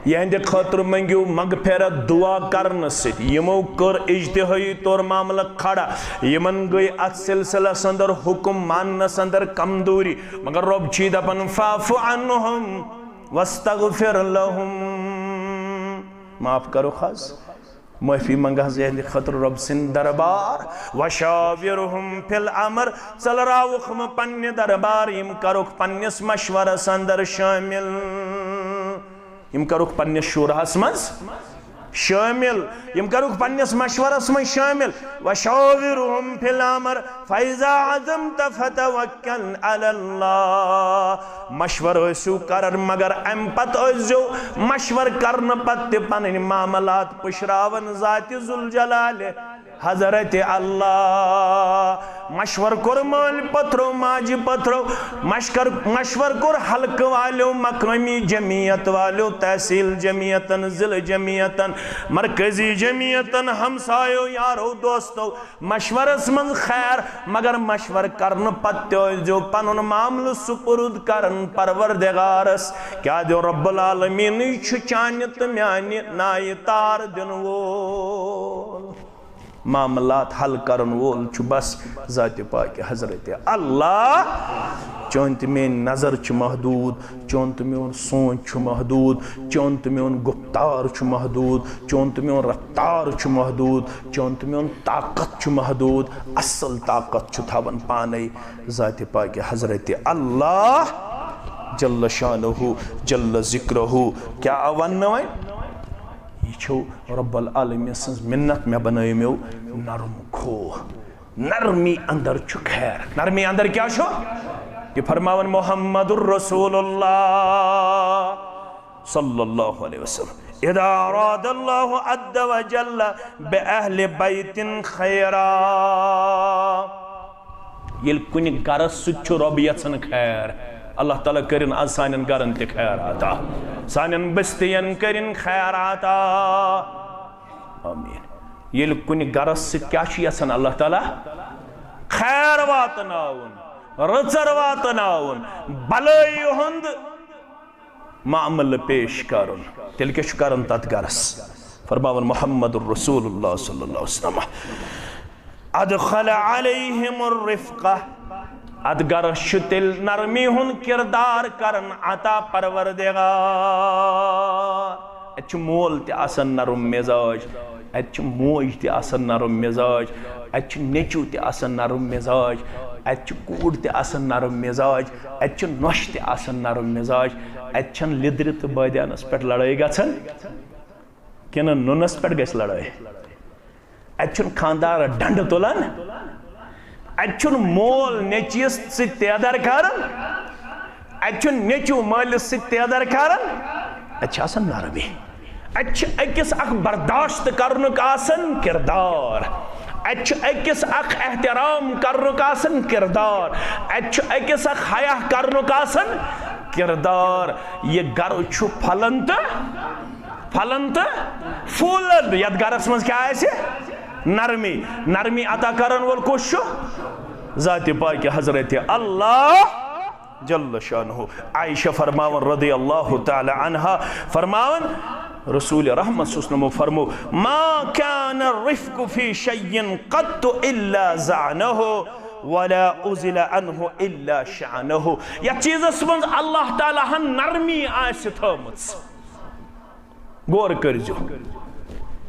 یِہنٛدِ خٲطرٕ منٛگِو مغفرت دعا کرنہٕ سۭتۍ۔ یِمو کٔر اجتہٲدی طور معاملہٕ کھڑا، یِمن گٔے اتھ سلسلس اندر حکم ماننس اندر کمزوری، مگر رۄب چھُے دپان، فاعف عنہم واستغفر لہم، معاف کرُکھ حظ۔ معٲفی منٛگ حظ یِہنٛدِ خٲطرٕ رۄب سٕنٛدِ دربار۔ وشاورہم فی الامر، ژٔلراوُکھ مہٕ پننہِ دربار، یِم کرُکھ پننِس مشورس اندر شٲمِل، یِم کرُکھ پننِس شوراہس منٛز شٲمِل، یِم کرُکھ پننِس مشورس منٛز شٲمِل۔ وشاورہم فی الامر، فاذا عزمت فتوکل علی اللہ۔ مشورٕ ٲسِو کران، مگر امہِ پتہٕ ٲسۍزیو مشورٕ کرنہٕ پتہٕ تہِ پنٕنۍ معاملات پُشراوان ذاتِ ذوالجلالِ حضرت اللہ۔ مشورٕ کوٚر مٲلۍ پٔترو، ماجہِ پٔترو، مشکر-، مشورٕ کوٚر حلقہٕ والیو، مقٲمی جمعیت والیو، تحصیل جمعیتن، ضلعہٕ جمعیتن، مرکزی جمعیتن، ہمسایو، یارو، دوستو، مشورس منٛز خیر، مگر مشورٕ کرنہٕ پتہٕ تہِ ٲسۍزیو پنُن معاملہٕ سپرد کران پروردگارس۔ کیٛاہ دِیو؟ رب العالمینٕے چھُ چانہِ تہٕ میانہِ نایہِ تار دِنہٕ وول۔ معاملات حل کرن وول چھُ بس ذات پاک حضرت اللہ۔ چون تہٕ میٲنۍ نظر چھِ محدوٗد، چون تہٕ میون سونچ چھُ محدوٗد، چون تہٕ میون گُفتار چھُ محدوٗد، چون تہٕ میون رفتار چھُ محدوٗد، چون تہٕ میون طاقت چھُ محدوٗد۔ اصل طاقت چھُ تھاوان پانے ذات پاک حضرت اللہ جل شانہ جل ذکرہ۔ کیٛاہ آو وننہٕ وۄنۍ؟ یہِ چھُ رب العالمین سٕنٛز منت، مےٚ بنٲیِو مےٚ نرم کھوہ۔ نرمی اندر چھُ خیر۔ نرمی اندر کیٛاہ چھُ؟ یہِ فرماوان محمد رسول اللہ صلی اللہ علیہ وسلم، اذا اراد اللہ عز وجل باہل بیت خیرا۔ ییٚلہِ کُنہِ گرس سۭتۍ چھُ رۄب یژھان خیر، اللہ تعالیٰ کٔرِن از سانٮ۪ن گرن تہِ خیر عطا، سانٮ۪ن بستین کٔرِن خیر عطا۔ آمین۔ ییٚلہِ کُنہِ گرس سۭتۍ کیٛاہ چھُ یژھان اللہ تعالیٰ؟ خیر واتناوُن، رٕژر واتناوُن، بلٲیی ہُنٛد معاملہٕ پیش کرُن، تیٚلہِ کیٛاہ چھُ کرُن تتھ گرس؟ فرماوان محمد رسول اللہ صلی اللہ علیہ وسلم، ادخل علیہم الرفقہ، اتھ گرس چھُ تیٚلہِ نرمی ہُنٛد کردار کران عطا پروردگار۔ اتہِ چھُ مول تہِ آسان نرم مزاج، اتہِ چھُ موج تہِ آسان نرم مزاج، اتہِ چھُ نیٚچو تہِ آسان نرم مزاج، اتہِ چھُ کوٗر تہِ آسان نرم مزاج، اتہِ چھُ نۄشہِ تہِ آسان نرم مزاج۔ اتہِ چھنہٕ لیٚدرِ تہٕ بٲدیانس پٮ۪ٹھ لڑٲے گژھان، کِنہٕ نُنس پٮ۪ٹھ گژھِ لڑٲے؟ اتہِ چھُنہٕ خانٛدار ڈنڈٕ تُلان، اتہِ چھُنہٕ مول نیٚچوِس سۭتۍ تیدر کران، اتہِ چھُنہٕ نیٚچو مٲلِس سۭتۍ تیدر کران۔ اتہِ چھِ آسان نرمی۔ اتہِ چھِ أکِس اکھ برداشت کرنُک آسان کردار، اتہِ چھُ أکِس اکھ احترام کرنُک آسان کردار، اتہِ چھُ أکِس اکھ حیا کرنُک آسان کردار۔ یہِ گرٕ چھُ پھۄلان تہٕ پھلن تہٕ پھولن۔ یتھ گرس منٛز کیٛاہ آسہِ؟ نرمی۔ نرمی عطا کرن وول کُس چھُ؟ ذات پاک حضرت اللہ جل شانہ۔ عائشہ فرماون رضی اللہ تعالی عنہا، فرماون رسول رحمت صلی اللہ علیہ وسلم فرمو، ما كان الرفق في شيء قط إلا زانه ولا أزيل عنه إلا شانه۔ یتھ چیزس منٛز اللہ تعالیٰ ہن نرمی آسہِ تھٲومٕژ، غور کٔرزیو،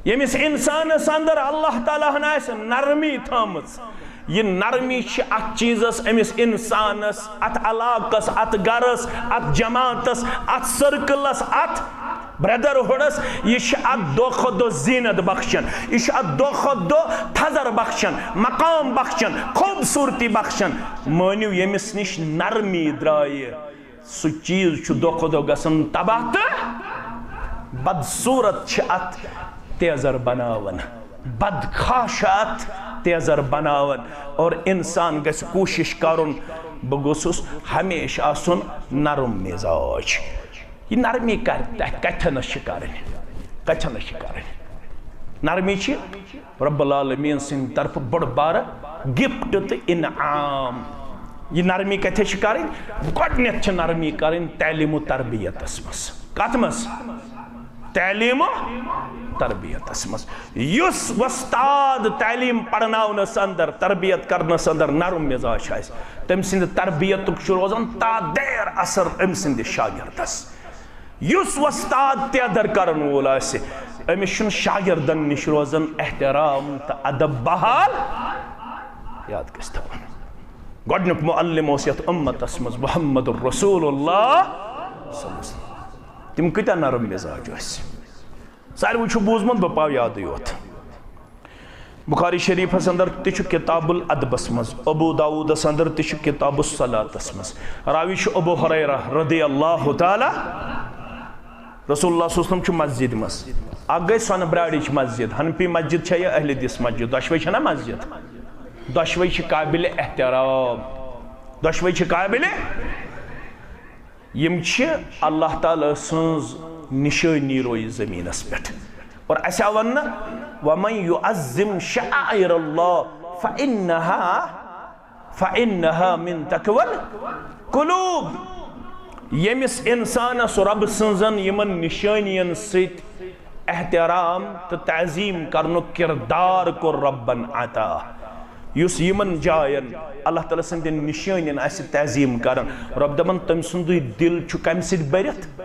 ییٚمِس انسانس اندر اللہ تعالیٰ ہن آسہِ نرمی تھٲومٕژ، یہِ نرمی چھِ اتھ چیزس، أمِس انسانس، اتھ علاقس، اتھ گرس، اتھ جماعتس، اتھ سرکلس، اتھ بردرہُڈس، یہِ چھِ اتھ دۄہ کھۄتہٕ دۄہ زیٖنت بخشان، یہِ چھِ اتھ دۄہ کھۄتہٕ دۄہ تھزر بخشان، مقام بخشان، خوبصورتی بخشان۔ مٲنِو، ییٚمِس نِش نرمی درٛایہِ، سُہ چیز چھُ دۄہ کھۄتہٕ دۄہ گژھان تباہ تہٕ بدصورت چھِ اتھ تیزر بناوان، بدخاش اتھ تیزر بناوان۔ اور انسان گژھِ کوٗشش کرُن، بہٕ گوٚژھُس ہمیشہِ آسُن نرم مزاج۔ یہِ نرمی کر، تۄہہِ کتھٮ۪نس چھِ کرٕنۍ، کتھٮ۪نس چھِ کرٕنۍ۔ نرمی چھِ رب العالمین سٕنٛدِ طرفہٕ بٔڑ بارٕ gift تہٕ انعام۔ یہِ نرمی کتہِ چھِ کرٕنۍ؟ گۄڈٕنیتھ چھِ نرمی کرٕنۍ تعلیم و تربیتس منٛز۔ کتھ منٛز؟ تعلیم و تربیتس منٛز۔ یُس وۄستاد تعلیم پرناونس اندر، تربیت کرنس اندر نرم مزاج آسہِ، تٔمۍ سٕنٛدِ تربیتُک چھُ روزان تا دیر اثر أمۍ سٕنٛدِس شاگردس۔ یُس وۄستاد تیدر کرن وول آسہِ، أمِس چھُنہٕ شاگردن نِش روزان احترام تہٕ ادب بحال۔ یاد گژھِ تھاوُن، گۄڈٕنیُک معلم اوس یتھ امتس منٛز محمد رسول اللہ صلی اللہ علیہ وسلم۔ تِم کۭتیاہ نرم مزاج ٲسۍ۔ ساروٕے چھُ بوٗزمُت، بہٕ پاو یادٕے یوت۔ بخاری شریفس اندر تہِ چھُ کتاب الادبس منٛز، ابو داؤدس اندر تہِ چھُ کتاب الصلاتس منٛز۔ راوی چھُ ابو ہریرہ رضی اللہ تعالی۔ رسول اللہ صلی اللہ علیہ وسلم چھُ مسجد منٛز۔ اکھ گٔے سۄنہٕ براڑٕچ مسجد، حنفی مسجد چھےٚ یا اہل حدیث مسجد، دۄشوے چھےٚ نا مسجد؟ دۄشوے چھِ قابل احترام، دۄشوے چھِ قابل۔ یِم چھِ اللہ تعالیٰ سٕنٛز نِشٲنی روزِ زٔمیٖنَس پٮ۪ٹھ۔ اور اَسہِ آو وَننہٕ، وَمَن یُعَظِّم شَعَائِرَ اللَّهِ فَإِنَّهَا، فَإِنَّهَا مِن تَقْوَى الْقُلُوبِ۔ ییٚمِس اِنسانَس رۄب سٕنٛزَن یِمَن نِشٲنِیَن سۭتۍ احترام تہٕ تعظیم کرنُک کردار کوٚر رۄبن عطا۔ یُس یِمن جاین اللہ تعالیٰ سٕنٛدٮ۪ن نِشٲنٮ۪ن آسہِ تعظیم کران، رۄب دپان، تٔمۍ سُنٛدُے دِل چھُ کمہِ سۭتۍ بٔرِتھ؟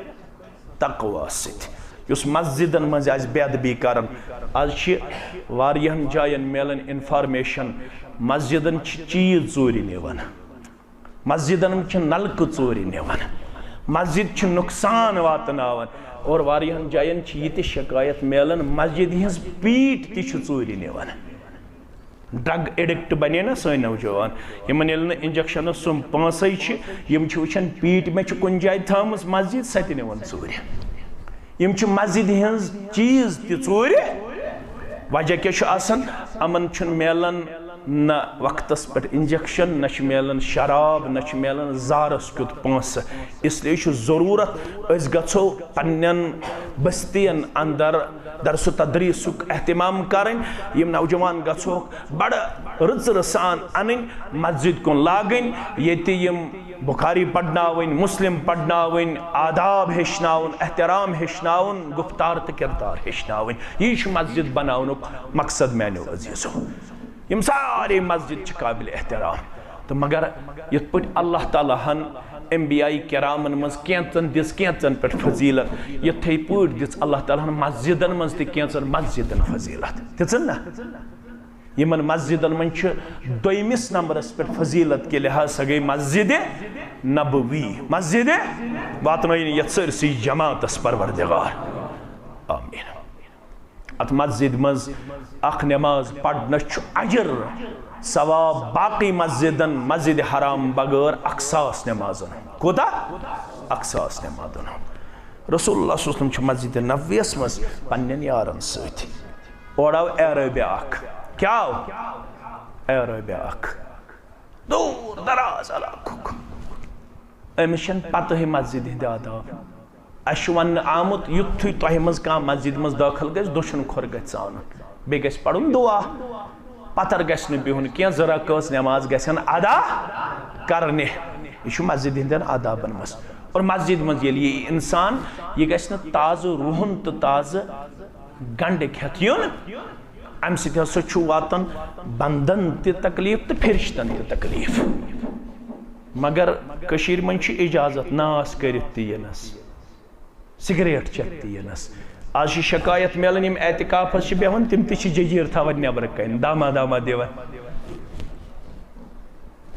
تقویٰ سۭتۍ۔ یُس مسجدن منٛز آسہِ بے ادبی کران، آز چھِ واریاہن جاین میلان انفارمیشن، مسجدن چھِ چیٖز ژوٗرِ نِوان۔ مسجدن منٛز چھِ نلکہٕ ژوٗرِ نِوان، مسجد چھِ نۄقصان واتناوان، اور واریاہن جاین چھِ یہِ تہِ شکایت میلان، مسجد ہٕنٛز پیٖٹ تہِ چھِ ژوٗرِ نِوان۔ ڈرگ ایڈکٹ بنے نا سٲنۍ نوجوان، یِمن ییٚلہِ نہٕ انجیکشنس سُم پونٛسے چھِ، یِم چھِ وٕچھان پیٖٹ مےٚ چھِ کُنہِ جایہِ تھٲومٕژ مسجد، سۄ تہِ نِوان ژوٗرِ۔ یِم چھِ مسجد ہٕنٛز چیٖز تہِ ژوٗرِ۔ وجہ کیٛاہ چھُ آسان؟ یِمن چھُنہٕ میلان نہ وقتس پٮ۪ٹھ انجیکشن، نہ چھُ میلان شراب، نہ چھُ میلان زارس کیُتھ پونٛسہٕ۔ اس لیے چھُ ضروٗرت أسۍ گژھو پننٮ۪ن بستین اندر درس و تدریسُک اہتمام کرٕنۍ۔ یِم نوجوان گژھوکھ بڑٕ رٕژ رٕژ سان انٕنۍ، مسجد کُن لاگٕنۍ، ییٚتہِ یِم بخاری پرناوٕنۍ، مسلم پرناوٕنۍ، آداب ہیٚچھناوُن، احترام ہیٚچھناوُن، گفتار تہٕ کردار ہیٚچھناوٕنۍ۔ یی چھُ مسجد بناونُک مقصد میانیو عزیزو۔ یِم سارے مسجد چھِ قابل احترام۔ تہٕ مگر یِتھ پٲٹھۍ اللہ تعالیٰ ہن انبیاء کرامن منٛز کینٛژن دِژ کینٛژن پٮ۪ٹھ فضیلت، یِتھے پٲٹھۍ دِژ اللہ تعالیٰ ہن مسجدن منٛز تہِ کینٛژن مسجدن فضیلت۔ دِژٕن نہ؟ یِمن مسجدن منٛز چھِ دوٚیمِس نمبرس پٮ۪ٹھ فضیلت کہِ لحاظ سۄ گٔے مسجد نبوی۔ مسجد واتنٲیِن یتھ سٲرسٕے جماعتس پروردگار۔ آمین۔ اتھ مسجد منٛز اکھ نماز پرنس چھُ اجر ثواب باقی مسجدن، مسجد حرام بغٲر اکھ ساس نمازن۔ کوٗتاہ؟ اکھ ساس نمازن۔ رسول اللہ صلی اللہ علیہ وسلم چھُ مسجد نبویس منٛز پننٮ۪ن یارن سۭتۍ۔ اورٕ آو عربہِ اکھ۔ کیٛاہ آو؟ عربہِ اکھ۔ دوٗر دراز علاقُک۔ أمِس چھَنہٕ پتہٕے مسجد ہٕنٛدِ آداب۔ اَسہِ چھُ وننہٕ آمُت، یُتھُے تۄہہِ منٛز کانٛہہ مسجد منٛز دٲخل گژھِ، دٔچھُن کھۄر گژھِ ژانُن۔ بیٚیہِ گژھِ پرُن دُعا۔ پتھر گژھِ نہٕ بِہُن کینٛہہ، زٕ رکٲژ نٮ۪ماز گژھن ادا کرنہِ۔ یہِ چھُ مسجد ہٕنٛدٮ۪ن آدابن منٛز۔ اور مسجد منٛز ییٚلہِ یہِ انسان، یہِ گژھِ نہٕ تازٕ روحُن تہٕ تازٕ گنڈٕ کھٮ۪تھ یُن۔ امہِ سۭتۍ ہسا چھُ واتان بندن تہِ تکلیف تہٕ فرشتن تہِ تکلیف۔ مگر کٔشیٖرِ منٛز چھُ اجازت ناس کٔرِتھ تہِ یِنس، سگریٹ چٮ۪تھ تہِ یِنس۔ آز چھِ شکایت میلان، یِم اعتکافس چھِ بیٚہوان، تِم تہِ چھِ ججیٖر تھاوان نٮ۪برٕ کنہِ، دما دما دِوان۔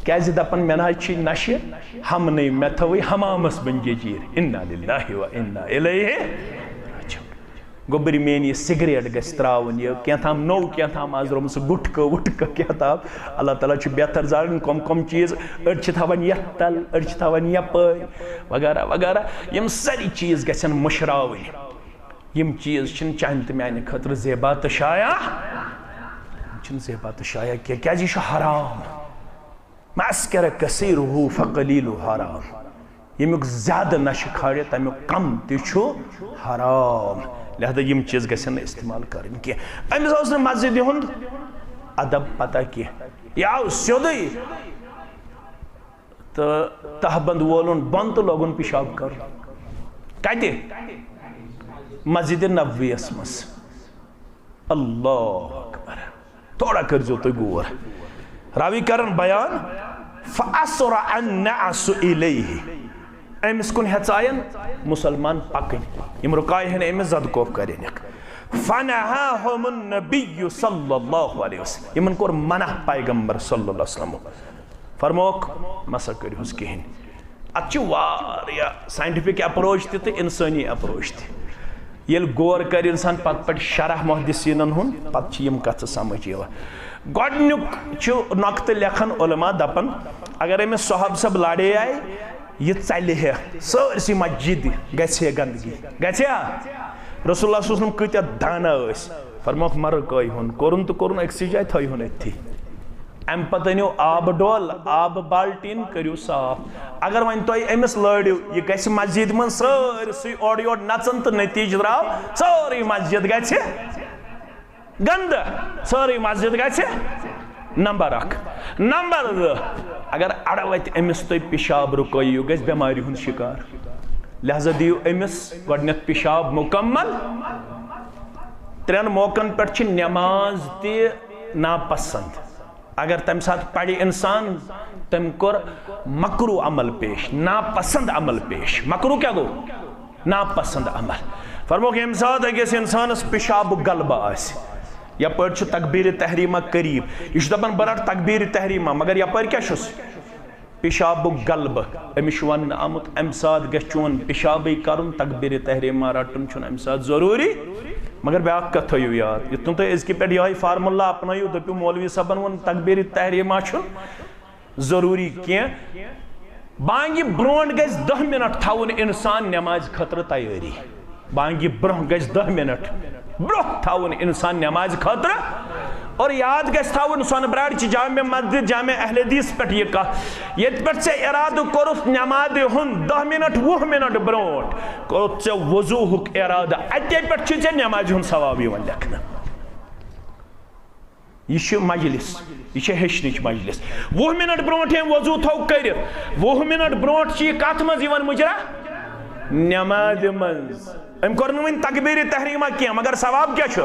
کیازِ دپان، مےٚ نہ حظ چھِ نشہِ ہمنٕے، مےٚ تھٲوٕے حمامس منٛز ججیٖر۔ انا للہ و انا الیہ راجعون۔ گوٚبرۍ میٲنۍ یہِ سگریٹ گژھِ ترٛاوُن، یہِ کینٛہہ تام نوٚو، کینٛہہ تام آز درٛامُت سُہ گُٹکہٕ وُٹکہٕ کینٛہہ تام۔ اللہ تعالیٰ چھُ بہتر زانان کم کم چیٖز أڑۍ چھِ تھاوان یتھ تل، أڑۍ چھِ تھاوان یپٲرۍ، وغیرہ وغیرہ۔ یِم سٲری چیٖز گژھن مٔشراوٕنۍ۔ یِم چیٖز چھِنہٕ چانہِ تہٕ میانہِ خٲطرٕ زیبا تہٕ شایع، یِم چھِنہٕ زیبا تہٕ شایع کینٛہہ، کیازِ یہِ چھُ حرام۔ ما اسکر کثیرہ فقلیل حرام۔ ییٚمیُک زیادٕ نشہٕ کھالہِ، تَمیُک کم تہِ چھُ حرام۔ لہذا یِم چیٖز گژھن نہٕ استعمال کرٕنۍ کینٛہہ۔ أمِس اوس نہٕ مسجدِ ہُنٛد ادب پتہ کینٛہہ۔ یہِ آو سیوٚدُے تہٕ تہبند وولُن بۄن تہٕ لوگُن پِشاب کرُن۔ کتہِ؟ مسجدِ نبویَس منٛز۔ اللہ اکبر۔ تھوڑا کٔرزیو تُہۍ غور۔ راوی کرن بیان، فاسرع الناس الیہ۔ أمِس کُن ہیژاین مسلمان پکٕنۍ۔ یِم رُکاے ہن أمِس، زد کوپ کرنکھ۔ فنہاہم النبی صلی اللہ علیہ وسلم۔ یِمن کوٚر منع پیغمبر صلی اللہ علیہ وسلم۔ فرموکھ، مسا کٔرِہُس کِہیٖنۍ۔ اتھ چھِ واریاہ scientific approach تہِ تہٕ انسٲنی approach تہِ۔ ییٚلہِ غور کرِ انسان پتہٕ پٮ۪ٹھ شرح محدثینن ہُنٛد، پتہٕ چھِ یِم کتھٕ سمجھ یِوان۔ گۄڈنیُک چھُ نۄقطہٕ لیکھان علماء، دپان، اگر أمِس صحب صٲب لڑے آیہِ، یہِ ژلہِ ہے، سٲرسٕے مسجد گژھِ ہے گندگی، گژھِ ہا؟ رسول اللہ صلی اللہ علیہ وسلم کۭتیاہ دانا ٲسۍ۔ فرموکھ، مہ رُکٲیہُن، کوٚرُن تہٕ کوٚرُن، أکسٕے جایہِ تھٲیہُن أتھی۔ امہِ پتہٕ أنِو آبہٕ ڈول، آبہٕ بالٹیٖن، کٔرِو صاف۔ اگر وۄنۍ تۄہہِ أمِس لٲڑِو، یہِ گژھِ مسجد منٛز سٲرسٕے اورٕ یورٕ نژان تہٕ نتیٖجہٕ درٛاو، سٲرٕے مسجد گژھِ گندٕ، سٲرٕے مسجد گژھِ۔ نمبر اکھ۔ نمبر زٕ، اگر اڑٕ وتہِ أمِس تُہۍ پِشاب رُکٲیِو، یہِ گژھِ بٮ۪مارِ ہُنٛد شکار۔ لہذا دِیِو أمِس گۄڈٕنٮ۪تھ پِشاب مُکمل۔ ترٛٮ۪ن موقعن پٮ۪ٹھ چھِ نماز تہِ ناپسند۔ اگر تمہِ ساتہٕ پرِ انسان، تٔمۍ کوٚر مکروہ عمل پیش، ناپسند عمل پیش۔ مکروہ کیٛاہ گوٚو؟ ناپسند عمل۔ فرموکھ، ییٚمہِ ساتہٕ أکِس انسانس پِشابُک غلبہٕ آسہِ، یپٲرۍ چھُ تکبیرِ تحریمہ قریب، یہِ چھُ دپان، بہٕ رٹہٕ تکبیرِ تحریمہ، مگر یپٲرۍ کیٛاہ چھُس؟ پِشابُک غلبہٕ۔ أمِس چھُ وننہٕ آمُت، امہِ ساتہٕ گژھِ چون پِشابٕے کرُن، تکبیرِ تحریمہ رٹُن چھُنہٕ امہِ ساتہٕ ضروٗری۔ مگر بیٛاکھ کتھ تھٲیِو یاد، یُتھ نہٕ تُہۍ أزکہِ پٮ۪ٹھ یِہوٚے فارمولا اپنٲیِو، دٔپِو، مولوی صٲبن ووٚن تکبیرِ تحریمہ چھُنہٕ ضروٗری کینٛہہ۔ بانگہِ برونٛٹھ گژھِ دَہ منٹ تھاوُن انسان نمازِ خٲطرٕ تیٲری۔ بانگہِ برونٛہہ گژھِ دَہ منٹ برونٛہہ تھاوُن انسان نمازِ خٲطرٕ۔ اور یاد گژھِ تھاوُن، سۄنہٕ براڑ چہِ جامع مسجد، جامع اہل حدیث پٮ۪ٹھ یہِ کتھ، ییٚتہِ پٮ۪ٹھ ژےٚ ارادٕ کوٚرُتھ نمازِ ہُنٛد دَہ منٹ، وُہ منٹ برونٛٹھ کوٚرُتھ ژےٚ وضوٗہُک ارادٕ، اتے پٮ۪ٹھ چھُے ژےٚ نمازِ ہُنٛد ثواب یِوان لیکھنہٕ۔ یہِ چھُ مجلس، یہِ چھِ ہیٚچھنٕچ مجلس۔ وُہ منٹ برونٛٹھ ییٚمۍ وضوٗ تھوٚو کٔرِتھ، وُہ منٹ برونٛٹھ چھُ یہِ کتھ منٛز یِوان مُجرا؟ نمازِ منٛز۔ أمۍ کوٚر نہٕ وُنہِ تکبیرِ تحریمہ کینٛہہ، مگر ثواب کیٛاہ چھُ؟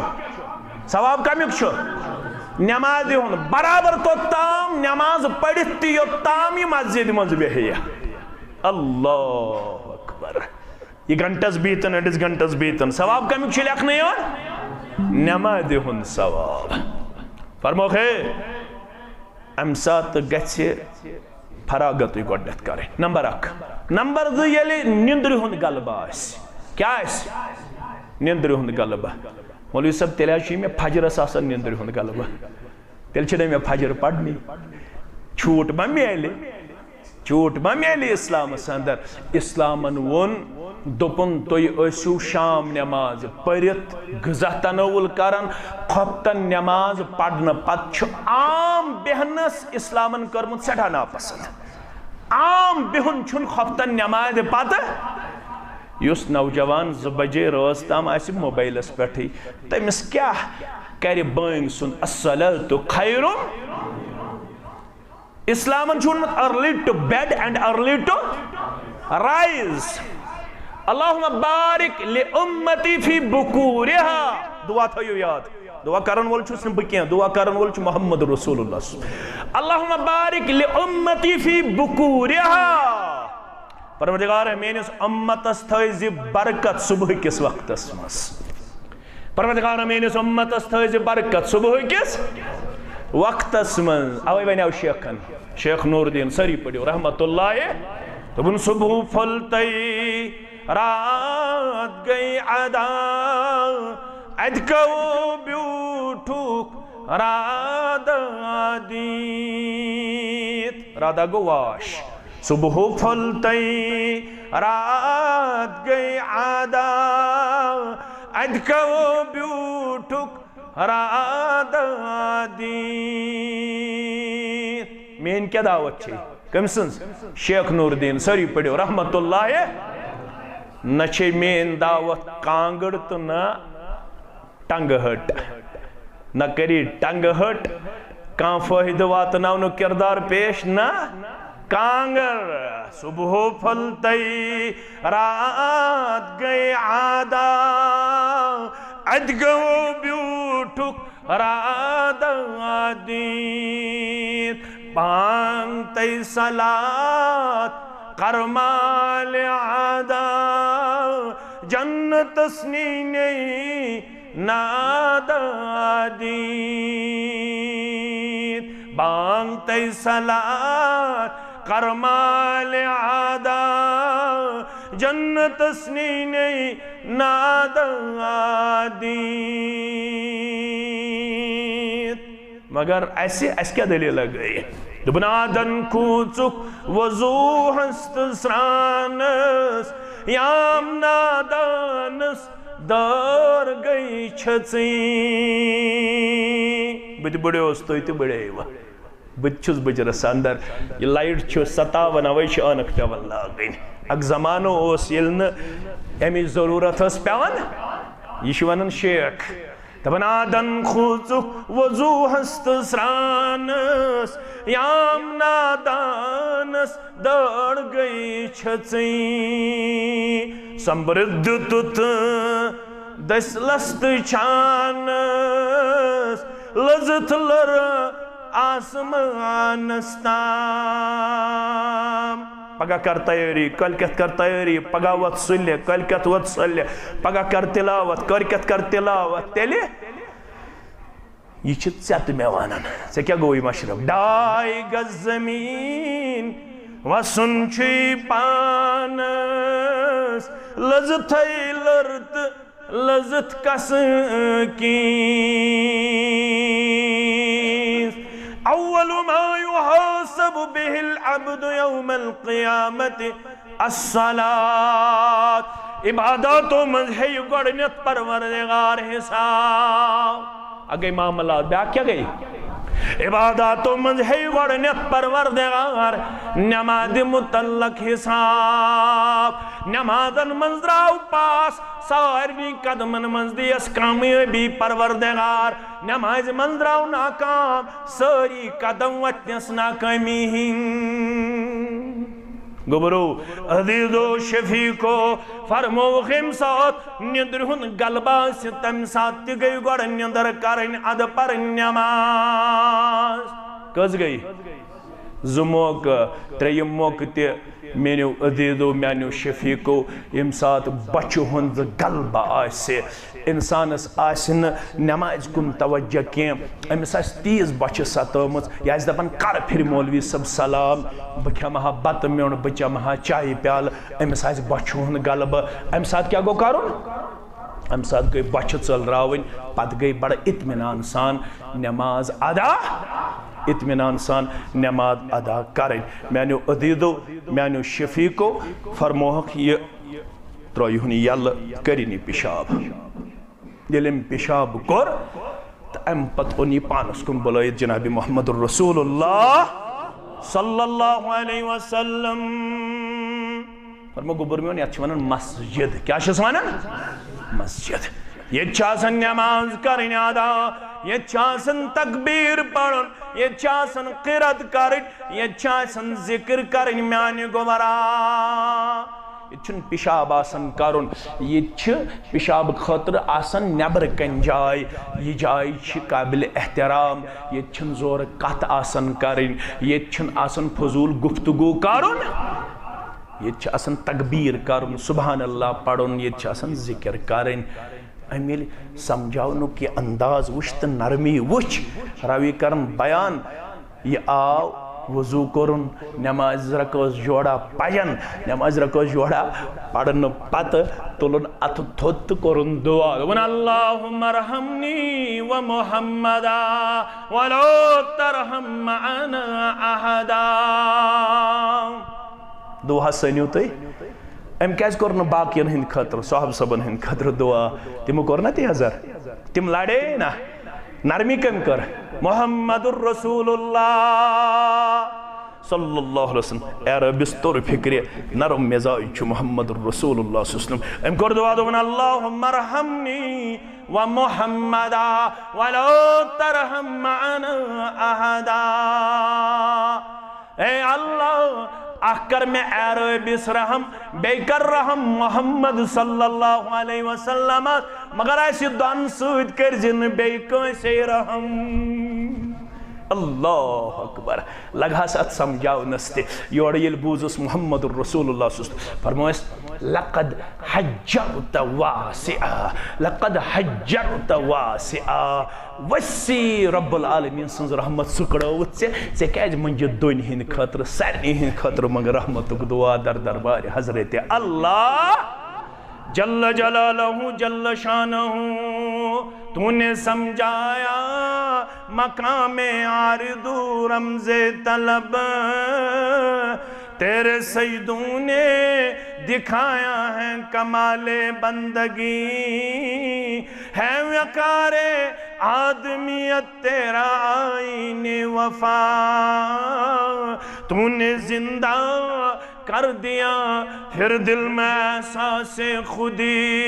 ثواب کمیُک چھُ؟ نمازِ ہُنٛد۔ برابر توٚتام نماز پٔرِتھ تہِ یوٚتام یہِ مسجدِ منٛز بیٚہہِ۔ اللہ اکبر۔ یہِ گھنٹس بیٖتن، أڑِس گھنٹس بیٖتن۔ ثواب کمیُک چھُ لیکھنہٕ یِوان؟ نمازِ ہُنٛد ثواب۔ فرموکھ ہے، امہِ ساتہٕ گژھِ فراغتٕے گۄڈنیتھ کرٕنۍ۔ نمبر اکھ۔ نمبر زٕ، ییٚلہِ نِندرِ ہُنٛد غلبہٕ آسہِ۔ کیٛاہ آسہِ؟ نِندرِ ہُنٛد غلبہٕ۔ مولوی صٲب، تیٚلہِ حظ چھُ مےٚ فجرس آسان نِندرِ ہُنٛد غلبہٕ۔ تیٚلہِ چھِنہٕ مےٚ فجر پرنی۔ چھوٗٹ ما میلہِ؟ چھوٗٹ ما میلہِ اسلامس اندر؟ اسلامن ووٚن، دوٚپُن، تُہۍ ٲسِو شام نماز پٔرِتھ غذا تناول کران، خۄفتن نماز پرنہٕ پتہٕ چھُ عام بیہنس اسلامن کٔرمٕژ سٮ۪ٹھاہ ناپسند۔ عام بِہُن چھُنہٕ خۄفتن نٮ۪مازِ پتہٕ۔ یُس نوجوان زٕ بجے رٲژ تام آسہِ موبایلس پٮ۪ٹھٕے، تٔمِس کیٛاہ کرِ بٲنگۍ سُنٛد الصلاۃ خیر؟ اسلامن چھُ ووٚنمُت early to bed and early to rise۔ اللہم بارک لامتی فی بکورہا۔ دعا تھٲیِو یاد۔ دعا کرن وول چھُس نہٕ بہٕ کینٛہہ، دعا کرن وول چھُ محمد رسول اللہ۔ اللہم بارک لامتی فی بکورہا۔ پروردگار، میٲنِس امتس تھٲے زِ برکت صبح کِس وقتس منٛز۔ پروردگار، میٲنِس امتس تھٲے زِ برکت صبح کِس وقتس منٛز۔ اوے ونیو شیخن، شیخ نور الدین، سٲری پٔرِو رحمت اللہ۔ دوٚپُن، صبح پھوٚل تہٕ رات گٔے ادا، اتہِ گوٚو بیوٗٹھُک رادہ دیٖت۔ رادہ گوٚو واش۔ صبح پھوٚل تہٕ رات گٔے ادا، اتہِ گوٚو بیوٗٹھُک رادہ دیٖت۔ میٲنۍ کیٛاہ دعوت چھے؟ کٔمۍ سٕنٛز؟ شیخ نور الدین، سٲری پٔرِو رحمت اللہ۔ نہ چھے میٲنۍ دعوت کانٛگٕر تہٕ نہ ٹنٛگہٕ ہٹ۔ نہ کری ٹنٛگہٕ ہٹ کانٛہہ فٲیدٕ واتناونُک کردار پیش، نہ کانٛگٕر۔ صبح پھوٚل تہٕ رات گٔے ادا، اتہِ گوٚو بیوٗٹھُک رادہ دیٖت۔ بانگ تہٕ صلات کرمالہِ ادا، جنتس نینے نادہ دیٖت۔ بانگ تہٕ صلات کرمالہِ ادا، جنتس نینے نادہ دیٖت۔ مگر اسہِ، اسہِ کیٛاہ دٔلیٖلہ گٔے؟ دوٚپُن، آدن کھوٗژُکھ وضوٗہس تہٕ سرٛانس، یام نادانس دٲر گٔے چھٔژٕے۔ بہٕ تہِ بُڑیوس، تُہۍ تہِ بُڑیوٕ۔ بہٕ تہِ چھُس بُجرس اندر۔ یہِ لایٹ چھُ ستاوان، اوے چھِ عٲنکھ پٮ۪وان لاگٕنۍ۔ اکھ زمانہٕ اوس، ییٚلہِ نہٕ امِچ ضروٗرت ٲس پٮ۪وان۔ یہِ چھُ ونان شیخ، دپان، آدن کھوٗژُکھ وضوٗہس تہٕ سرٛانس، یام نادانس دٲر گٔے چھٔژٕے۔ سمبرد دیُتُتھ دٔسۍ لستہٕ چھانس لٔزٕتھ لٔر آسمانس تام۔ پگاہ کر تیٲری، کٲلۍ کٮ۪تھ کر تیٲری، پگاہ وۄتھ سُلہِ، کٲلۍ کٮ۪تھ وۄتھ سُلہِ، پگاہ کر تلاوت، کٲلۍ کٮ۪تھ کر تلاوت۔ تیٚلہِ یہِ چھِ ژےٚ تہٕ مےٚ ونان۔ ژےٚ کیٛاہ گوٚوُے مشرف؟ ڈاے گز زمیٖن وسُن چھُے پانس، لٔزٕتھے لٔر تہٕ لٔزٕتھ کس کِنۍ۔ اول ما یحاسب به العبد یوم القیامة الصلاة۔ عباداتو منٛز ہیٚیہِ گۄڈٕنیتھ پروردگار حساب۔ اگے معاملات، بیٛاکھ کیٛاہ گٔے؟ عباداتو منٛز ہیٚیہِ گۄڈٕنیتھ پروردگار نمازِ متعلق حساب۔ نمازن منٛز درٛاو پاس، سارنٕے قدمن منٛز دِیس کامیٲبی پروردگار۔ نمازِ منٛز درٛاو ناکام، سٲری قدم وتنس ناکٲمی ہٕنٛدۍ۔ گوٚبرو، عزیزو، شفیقو، فرمووُکھ، ییٚمہِ ساتہٕ نیٚنٛدرِ ہُنٛد غلبہٕ آسہِ، تَمہِ ساتہٕ تہِ گٔے گۄڈٕ نیٚنٛدٕر کَرٕنۍ، اَدٕ پَرٕنۍ نٮ۪ماز۔ کٔژ گٔے؟ زٕ موقعہٕ، ترٛیٚیِم موقعہٕ تہِ۔ میٛٲنیو عزیزو، میٛانیو شفیقو، ییٚمہِ ساتہٕ بۄچھِ ہُنٛد غلبہٕ آسہِ، اِنسانَس آسہِ نہٕ نٮ۪مازِ کُن توجہ کینٛہہ، أمِس آسہِ تیز بۄچھِ ستٲومٕژ، یہِ آسہِ دَپان، "کَر پھِرِ مولوی صٲب سلام، بہٕ کھٮ۪مہٕ ہا بَتہٕ میوٚنٛڈ، بہٕ چٮ۪مہٕ ہا چایہِ پیالہٕ"، أمِس آسہِ بۄچھِ ہُنٛد غلبہٕ۔ اَمہِ ساتہٕ کیٛاہ گوٚو کَرُن؟ اَمہِ ساتہٕ گٔے بۄچھِ ژٔل راوٕنۍ، پَتہٕ گٔے بَڑٕ اطمینان سان نٮ۪ماز ادا، اطمینان سان نٮ۪ماز ادا کَرٕنۍ۔ میٛانیو عزیزو، میٛانیو شفیقو، فرموہکھ یہِ ترٲیہُن یَلہٕ، کٔرِن یہِ پِشاب۔ ییٚلہِ أمۍ پِشاب کوٚر، تہٕ اَمہِ پتہٕ اوٚن یہِ پانَس کُن بُلٲیِتھ جناب محمد رسول اللہ صلی اللہ علیہ وسلم۔ فرمو گوٚبُر میون، یَتھ چھِ وَنان مسجد۔ کیٛاہ چھِس وَنان؟ مسجد۔ ییٚتہِ چھِ آسان نٮ۪ماز کَرٕنۍ ادا، ییٚتہِ چھِ آسان تکبیٖر پَرُن، ییٚتہِ چھِ آسان قرت کَرٕنۍ، ییٚتہِ چھِ آسان ذِکر کَرٕنۍ میٛانہِ گوٚبرا۔ ییٚتہِ چھُنہٕ پِشاب آسان کَرُن، ییٚتہِ چھِ پِشاب خٲطرٕ آسان نٮ۪برٕ کَنۍ جاے۔ یہِ جاے چھِ قابلِ احترام، ییٚتہِ چھِنہٕ زورٕ کَتھ آسان کَرٕنۍ، ییٚتہِ چھُنہٕ آسان فضوٗل گفتگو کَرُن، ییٚتہِ چھِ آسان تکبیٖر کَرُن، سبحان اللہ پَرُن، ییٚتہِ چھِ آسان ذِکِر کَرٕنۍ۔ أمۍ ییٚلہِ سمجھاونُک یہِ انداز وٕچھ تہٕ نرمی وٕچھ، راوی کرن بیان، یہِ آو، وضو کوٚرُن، نمازِ رکٲژ جوڑا پجن، نمازِ رکٲژ جوڑا پرنہٕ پتہٕ تُلُن اتھٕ تھوٚد تہٕ کوٚرُن دعا۔ دوٚپُن، "اللہم ارحمنی و محمدا ولا ترحم معنا احدا۔" دعا سٲنِو تُہۍ۔ أمۍ کیٛازِ کوٚر نہٕ باقین ہٕنٛدِ خٲطرٕ، صحابہٕ صٲبن ہٕنٛدِ خٲطرٕ دعا؟ تِمو کوٚر نہ تی حضر؟ تِم لڑے نہ۔ نرمی کٔمۍ کٔر؟ محمد رسول اللہ صلی اللہ علیہ وسلم۔ اے ربِس توٚر فکرِ، نرم مزاج چھُ محمد رسول اللہ صلی اللہ علیہ وسلم۔ أمۍ کوٚر دعا، دوٚپُن، "اللہم ارحمنی و محمدا ولا ترحم معنا احدا۔" اے اللہ، اکھ کر مےٚ اے ربِس رحم، بیٚیہِ کر رحم محمد صلی اللہ علیہ وسلمس، مگر اسہِ دۄن سۭتۍ کٔرۍ زِ نہٕ بیٚیہِ کٲنٛسے رحم۔ اللہ اکبر۔ لگہس اتھ سمجھاونس تہِ۔ یورٕ ییٚلہِ بوٗزُس محمد رسول اللہ صلی اللہ علیہ وسلم، فرمووس، "لقد حجرت واسعا، لقد حجرت واسعا۔" وسی رب العالمین سٕنٛز رحمت سُکڑٲوٕتھ ژےٚ، ژےٚ کیٛازِ منٛگہِ دۄنۍ ہٕنٛدِ خٲطرٕ، سارنٕے ہٕنٛدِ خٲطرٕ منٛگ رحمتُک دعا در دربارِ حضرت اللہ جل جلالہ جل شانہ۔ تو نے سمجھایا مقام عارض و رمز طلب، تیرے سجدوں نے دکھایا ہے کمال بندگی، ہے وقار آدمیت تیرا آئین وفا۔ تو نے زندہ کر دیا پھر دل میں احساس خودی۔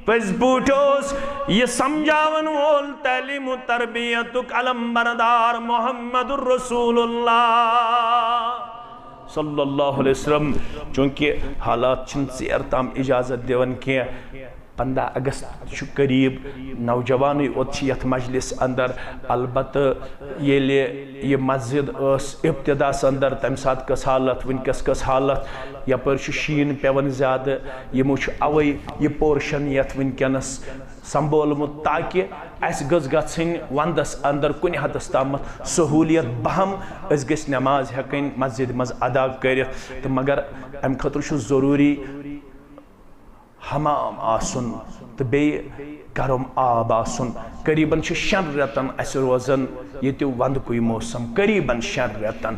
پٔزۍ پٲٹھۍ اوس یہِ سمجھاون وول تعلیم و تربیتُک علم بردار محمد رسول اللہ۔ صلی اللہ علیہ وسلم۔ چونکہ حالات چھِنہٕ ژیر تام اجازت دِوان کینٛہہ۔ پنٛداہ اگست چھُ قریب، نوجوانٕے یوت چھِ یتھ مجلس اندر۔ البتہ ییٚلہِ یہِ مسجد ٲس ابتداس اندر، تمہِ ساتہٕ کۄس حالت، وٕنکیٚس کۄس حالت، یپٲرۍ چھُ شیٖن پٮ۪وان زیادٕ، یِمو چھُ اوے یہِ پورشن یتھ وٕنکیٚنس سنبھولمُت، تاکہ اسہِ گٔژھ گژھٕنۍ ونٛدس اندر کُنہِ حدس تامتھ سہوٗلیت بہم، أسۍ گٔژھۍ نماز ہٮ۪کٕنۍ مسجد منٛز ادا کٔرِتھ۔ تہٕ مگر امہِ خٲطرٕ چھُ ضروٗری حمام آسُن تہٕ بیٚیہِ گرم آب آسُن۔ قریباً چھِ شٮ۪ن رٮ۪تن اسہِ روزان ییٚتہِ ونٛدکُے موسم، قریباً شٮ۪ن رٮ۪تن۔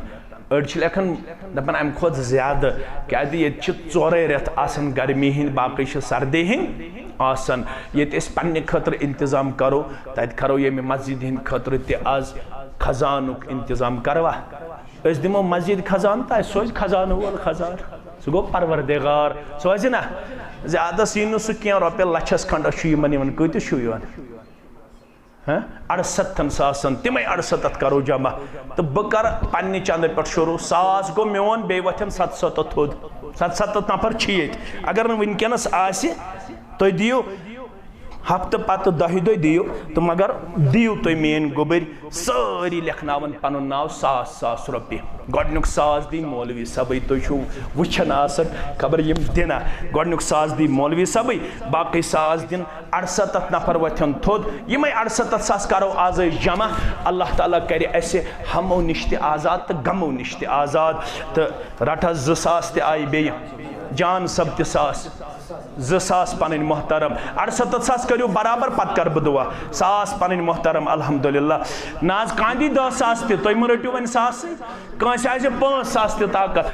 أڑۍ چھِ لیکھان، دپان، امہِ کھۄتہٕ زیادٕ، کیازِ ییٚتہِ چھِ ژورے رٮ۪تھ آسان گرمی ہٕنٛدۍ، باقٕے چھِ سردی ہٕنٛدۍ آسان۔ ییٚتہِ أسۍ پننہِ خٲطرٕ انتظام کرو، تتہِ کرو ییٚمہِ مسجد ہٕنٛدِ خٲطرٕ تہِ از خزانُک انتظام۔ کروا؟ أسۍ دِمو مسجد خزانہٕ، تہٕ اسہِ سوزِ خزانہٕ وول خزانہٕ۔ سُہ گوٚو پروردگار، سوزِ نا۔ زیادس یی نہٕ سُہ کینٛہہ، رۄپیہِ لچھس کھنڈس چھُ یِمن یِوان۔ کۭتِس چھُ یِوان؟ ہہ؟ اَڑسَتتھن ساسن، تِمے اَڑسَتتھ کرو جمع۔ تہٕ بہٕ کرٕ پننہِ چندٕ پٮ۪ٹھ شروع۔ ساس گوٚو میون، بیٚیہِ وۄتھن ستستھ تھوٚد۔ ستستھ نفر چھِ ییٚتہِ۔ اگر نہٕ وٕنکیٚنس آسہِ، تُہۍ دِیِو ہفتہٕ پتہٕ دَہہِ دۄہہِ دِیِو، تہٕ مگر دِیِو تُہۍ میٲنۍ گوٚبٕرۍ سٲری لیکھناوَن پنُن ناو، ساس ساس رۄپیہِ۔ گۄڈٕنیُک ساس دی مولوی صٲبٕے، تُہۍ چھِو وٕچھان آسان خبر یِم دِنا۔ گۄڈٕنیُک ساس دی مولوی صٲبٕے، باقٕے ساس دِن اَڑسَتتھ نفر وۄتھن تھوٚد۔ یِمے اَڑسَتتھ ساس کرو آز أسۍ جمع۔ اللہ تعالیٰ کرِ اَسہِ ہمو نِش تہِ آزاد تہٕ غمو نِش تہِ آزاد۔ تہٕ رٹہٕ حظ، زٕ ساس تہِ آیہِ بیٚیہِ، جان صٲب تہِ ساس، زٕ ساس پنٕنۍ محترم۔ اَڑسَتتھ ساس کٔرِو برابر، پتہٕ کرٕ بہٕ دُعا۔ ساس پنٕنۍ محترم، الحمدللہ۔ نہ حظ، کانٛہہ دی دَہ ساس تہِ، تُہۍ مہٕ رٔٹِو وۄنۍ ساسٕے۔ کٲنٛسہِ آسہِ پانٛژھ ساس تہِ طاقت،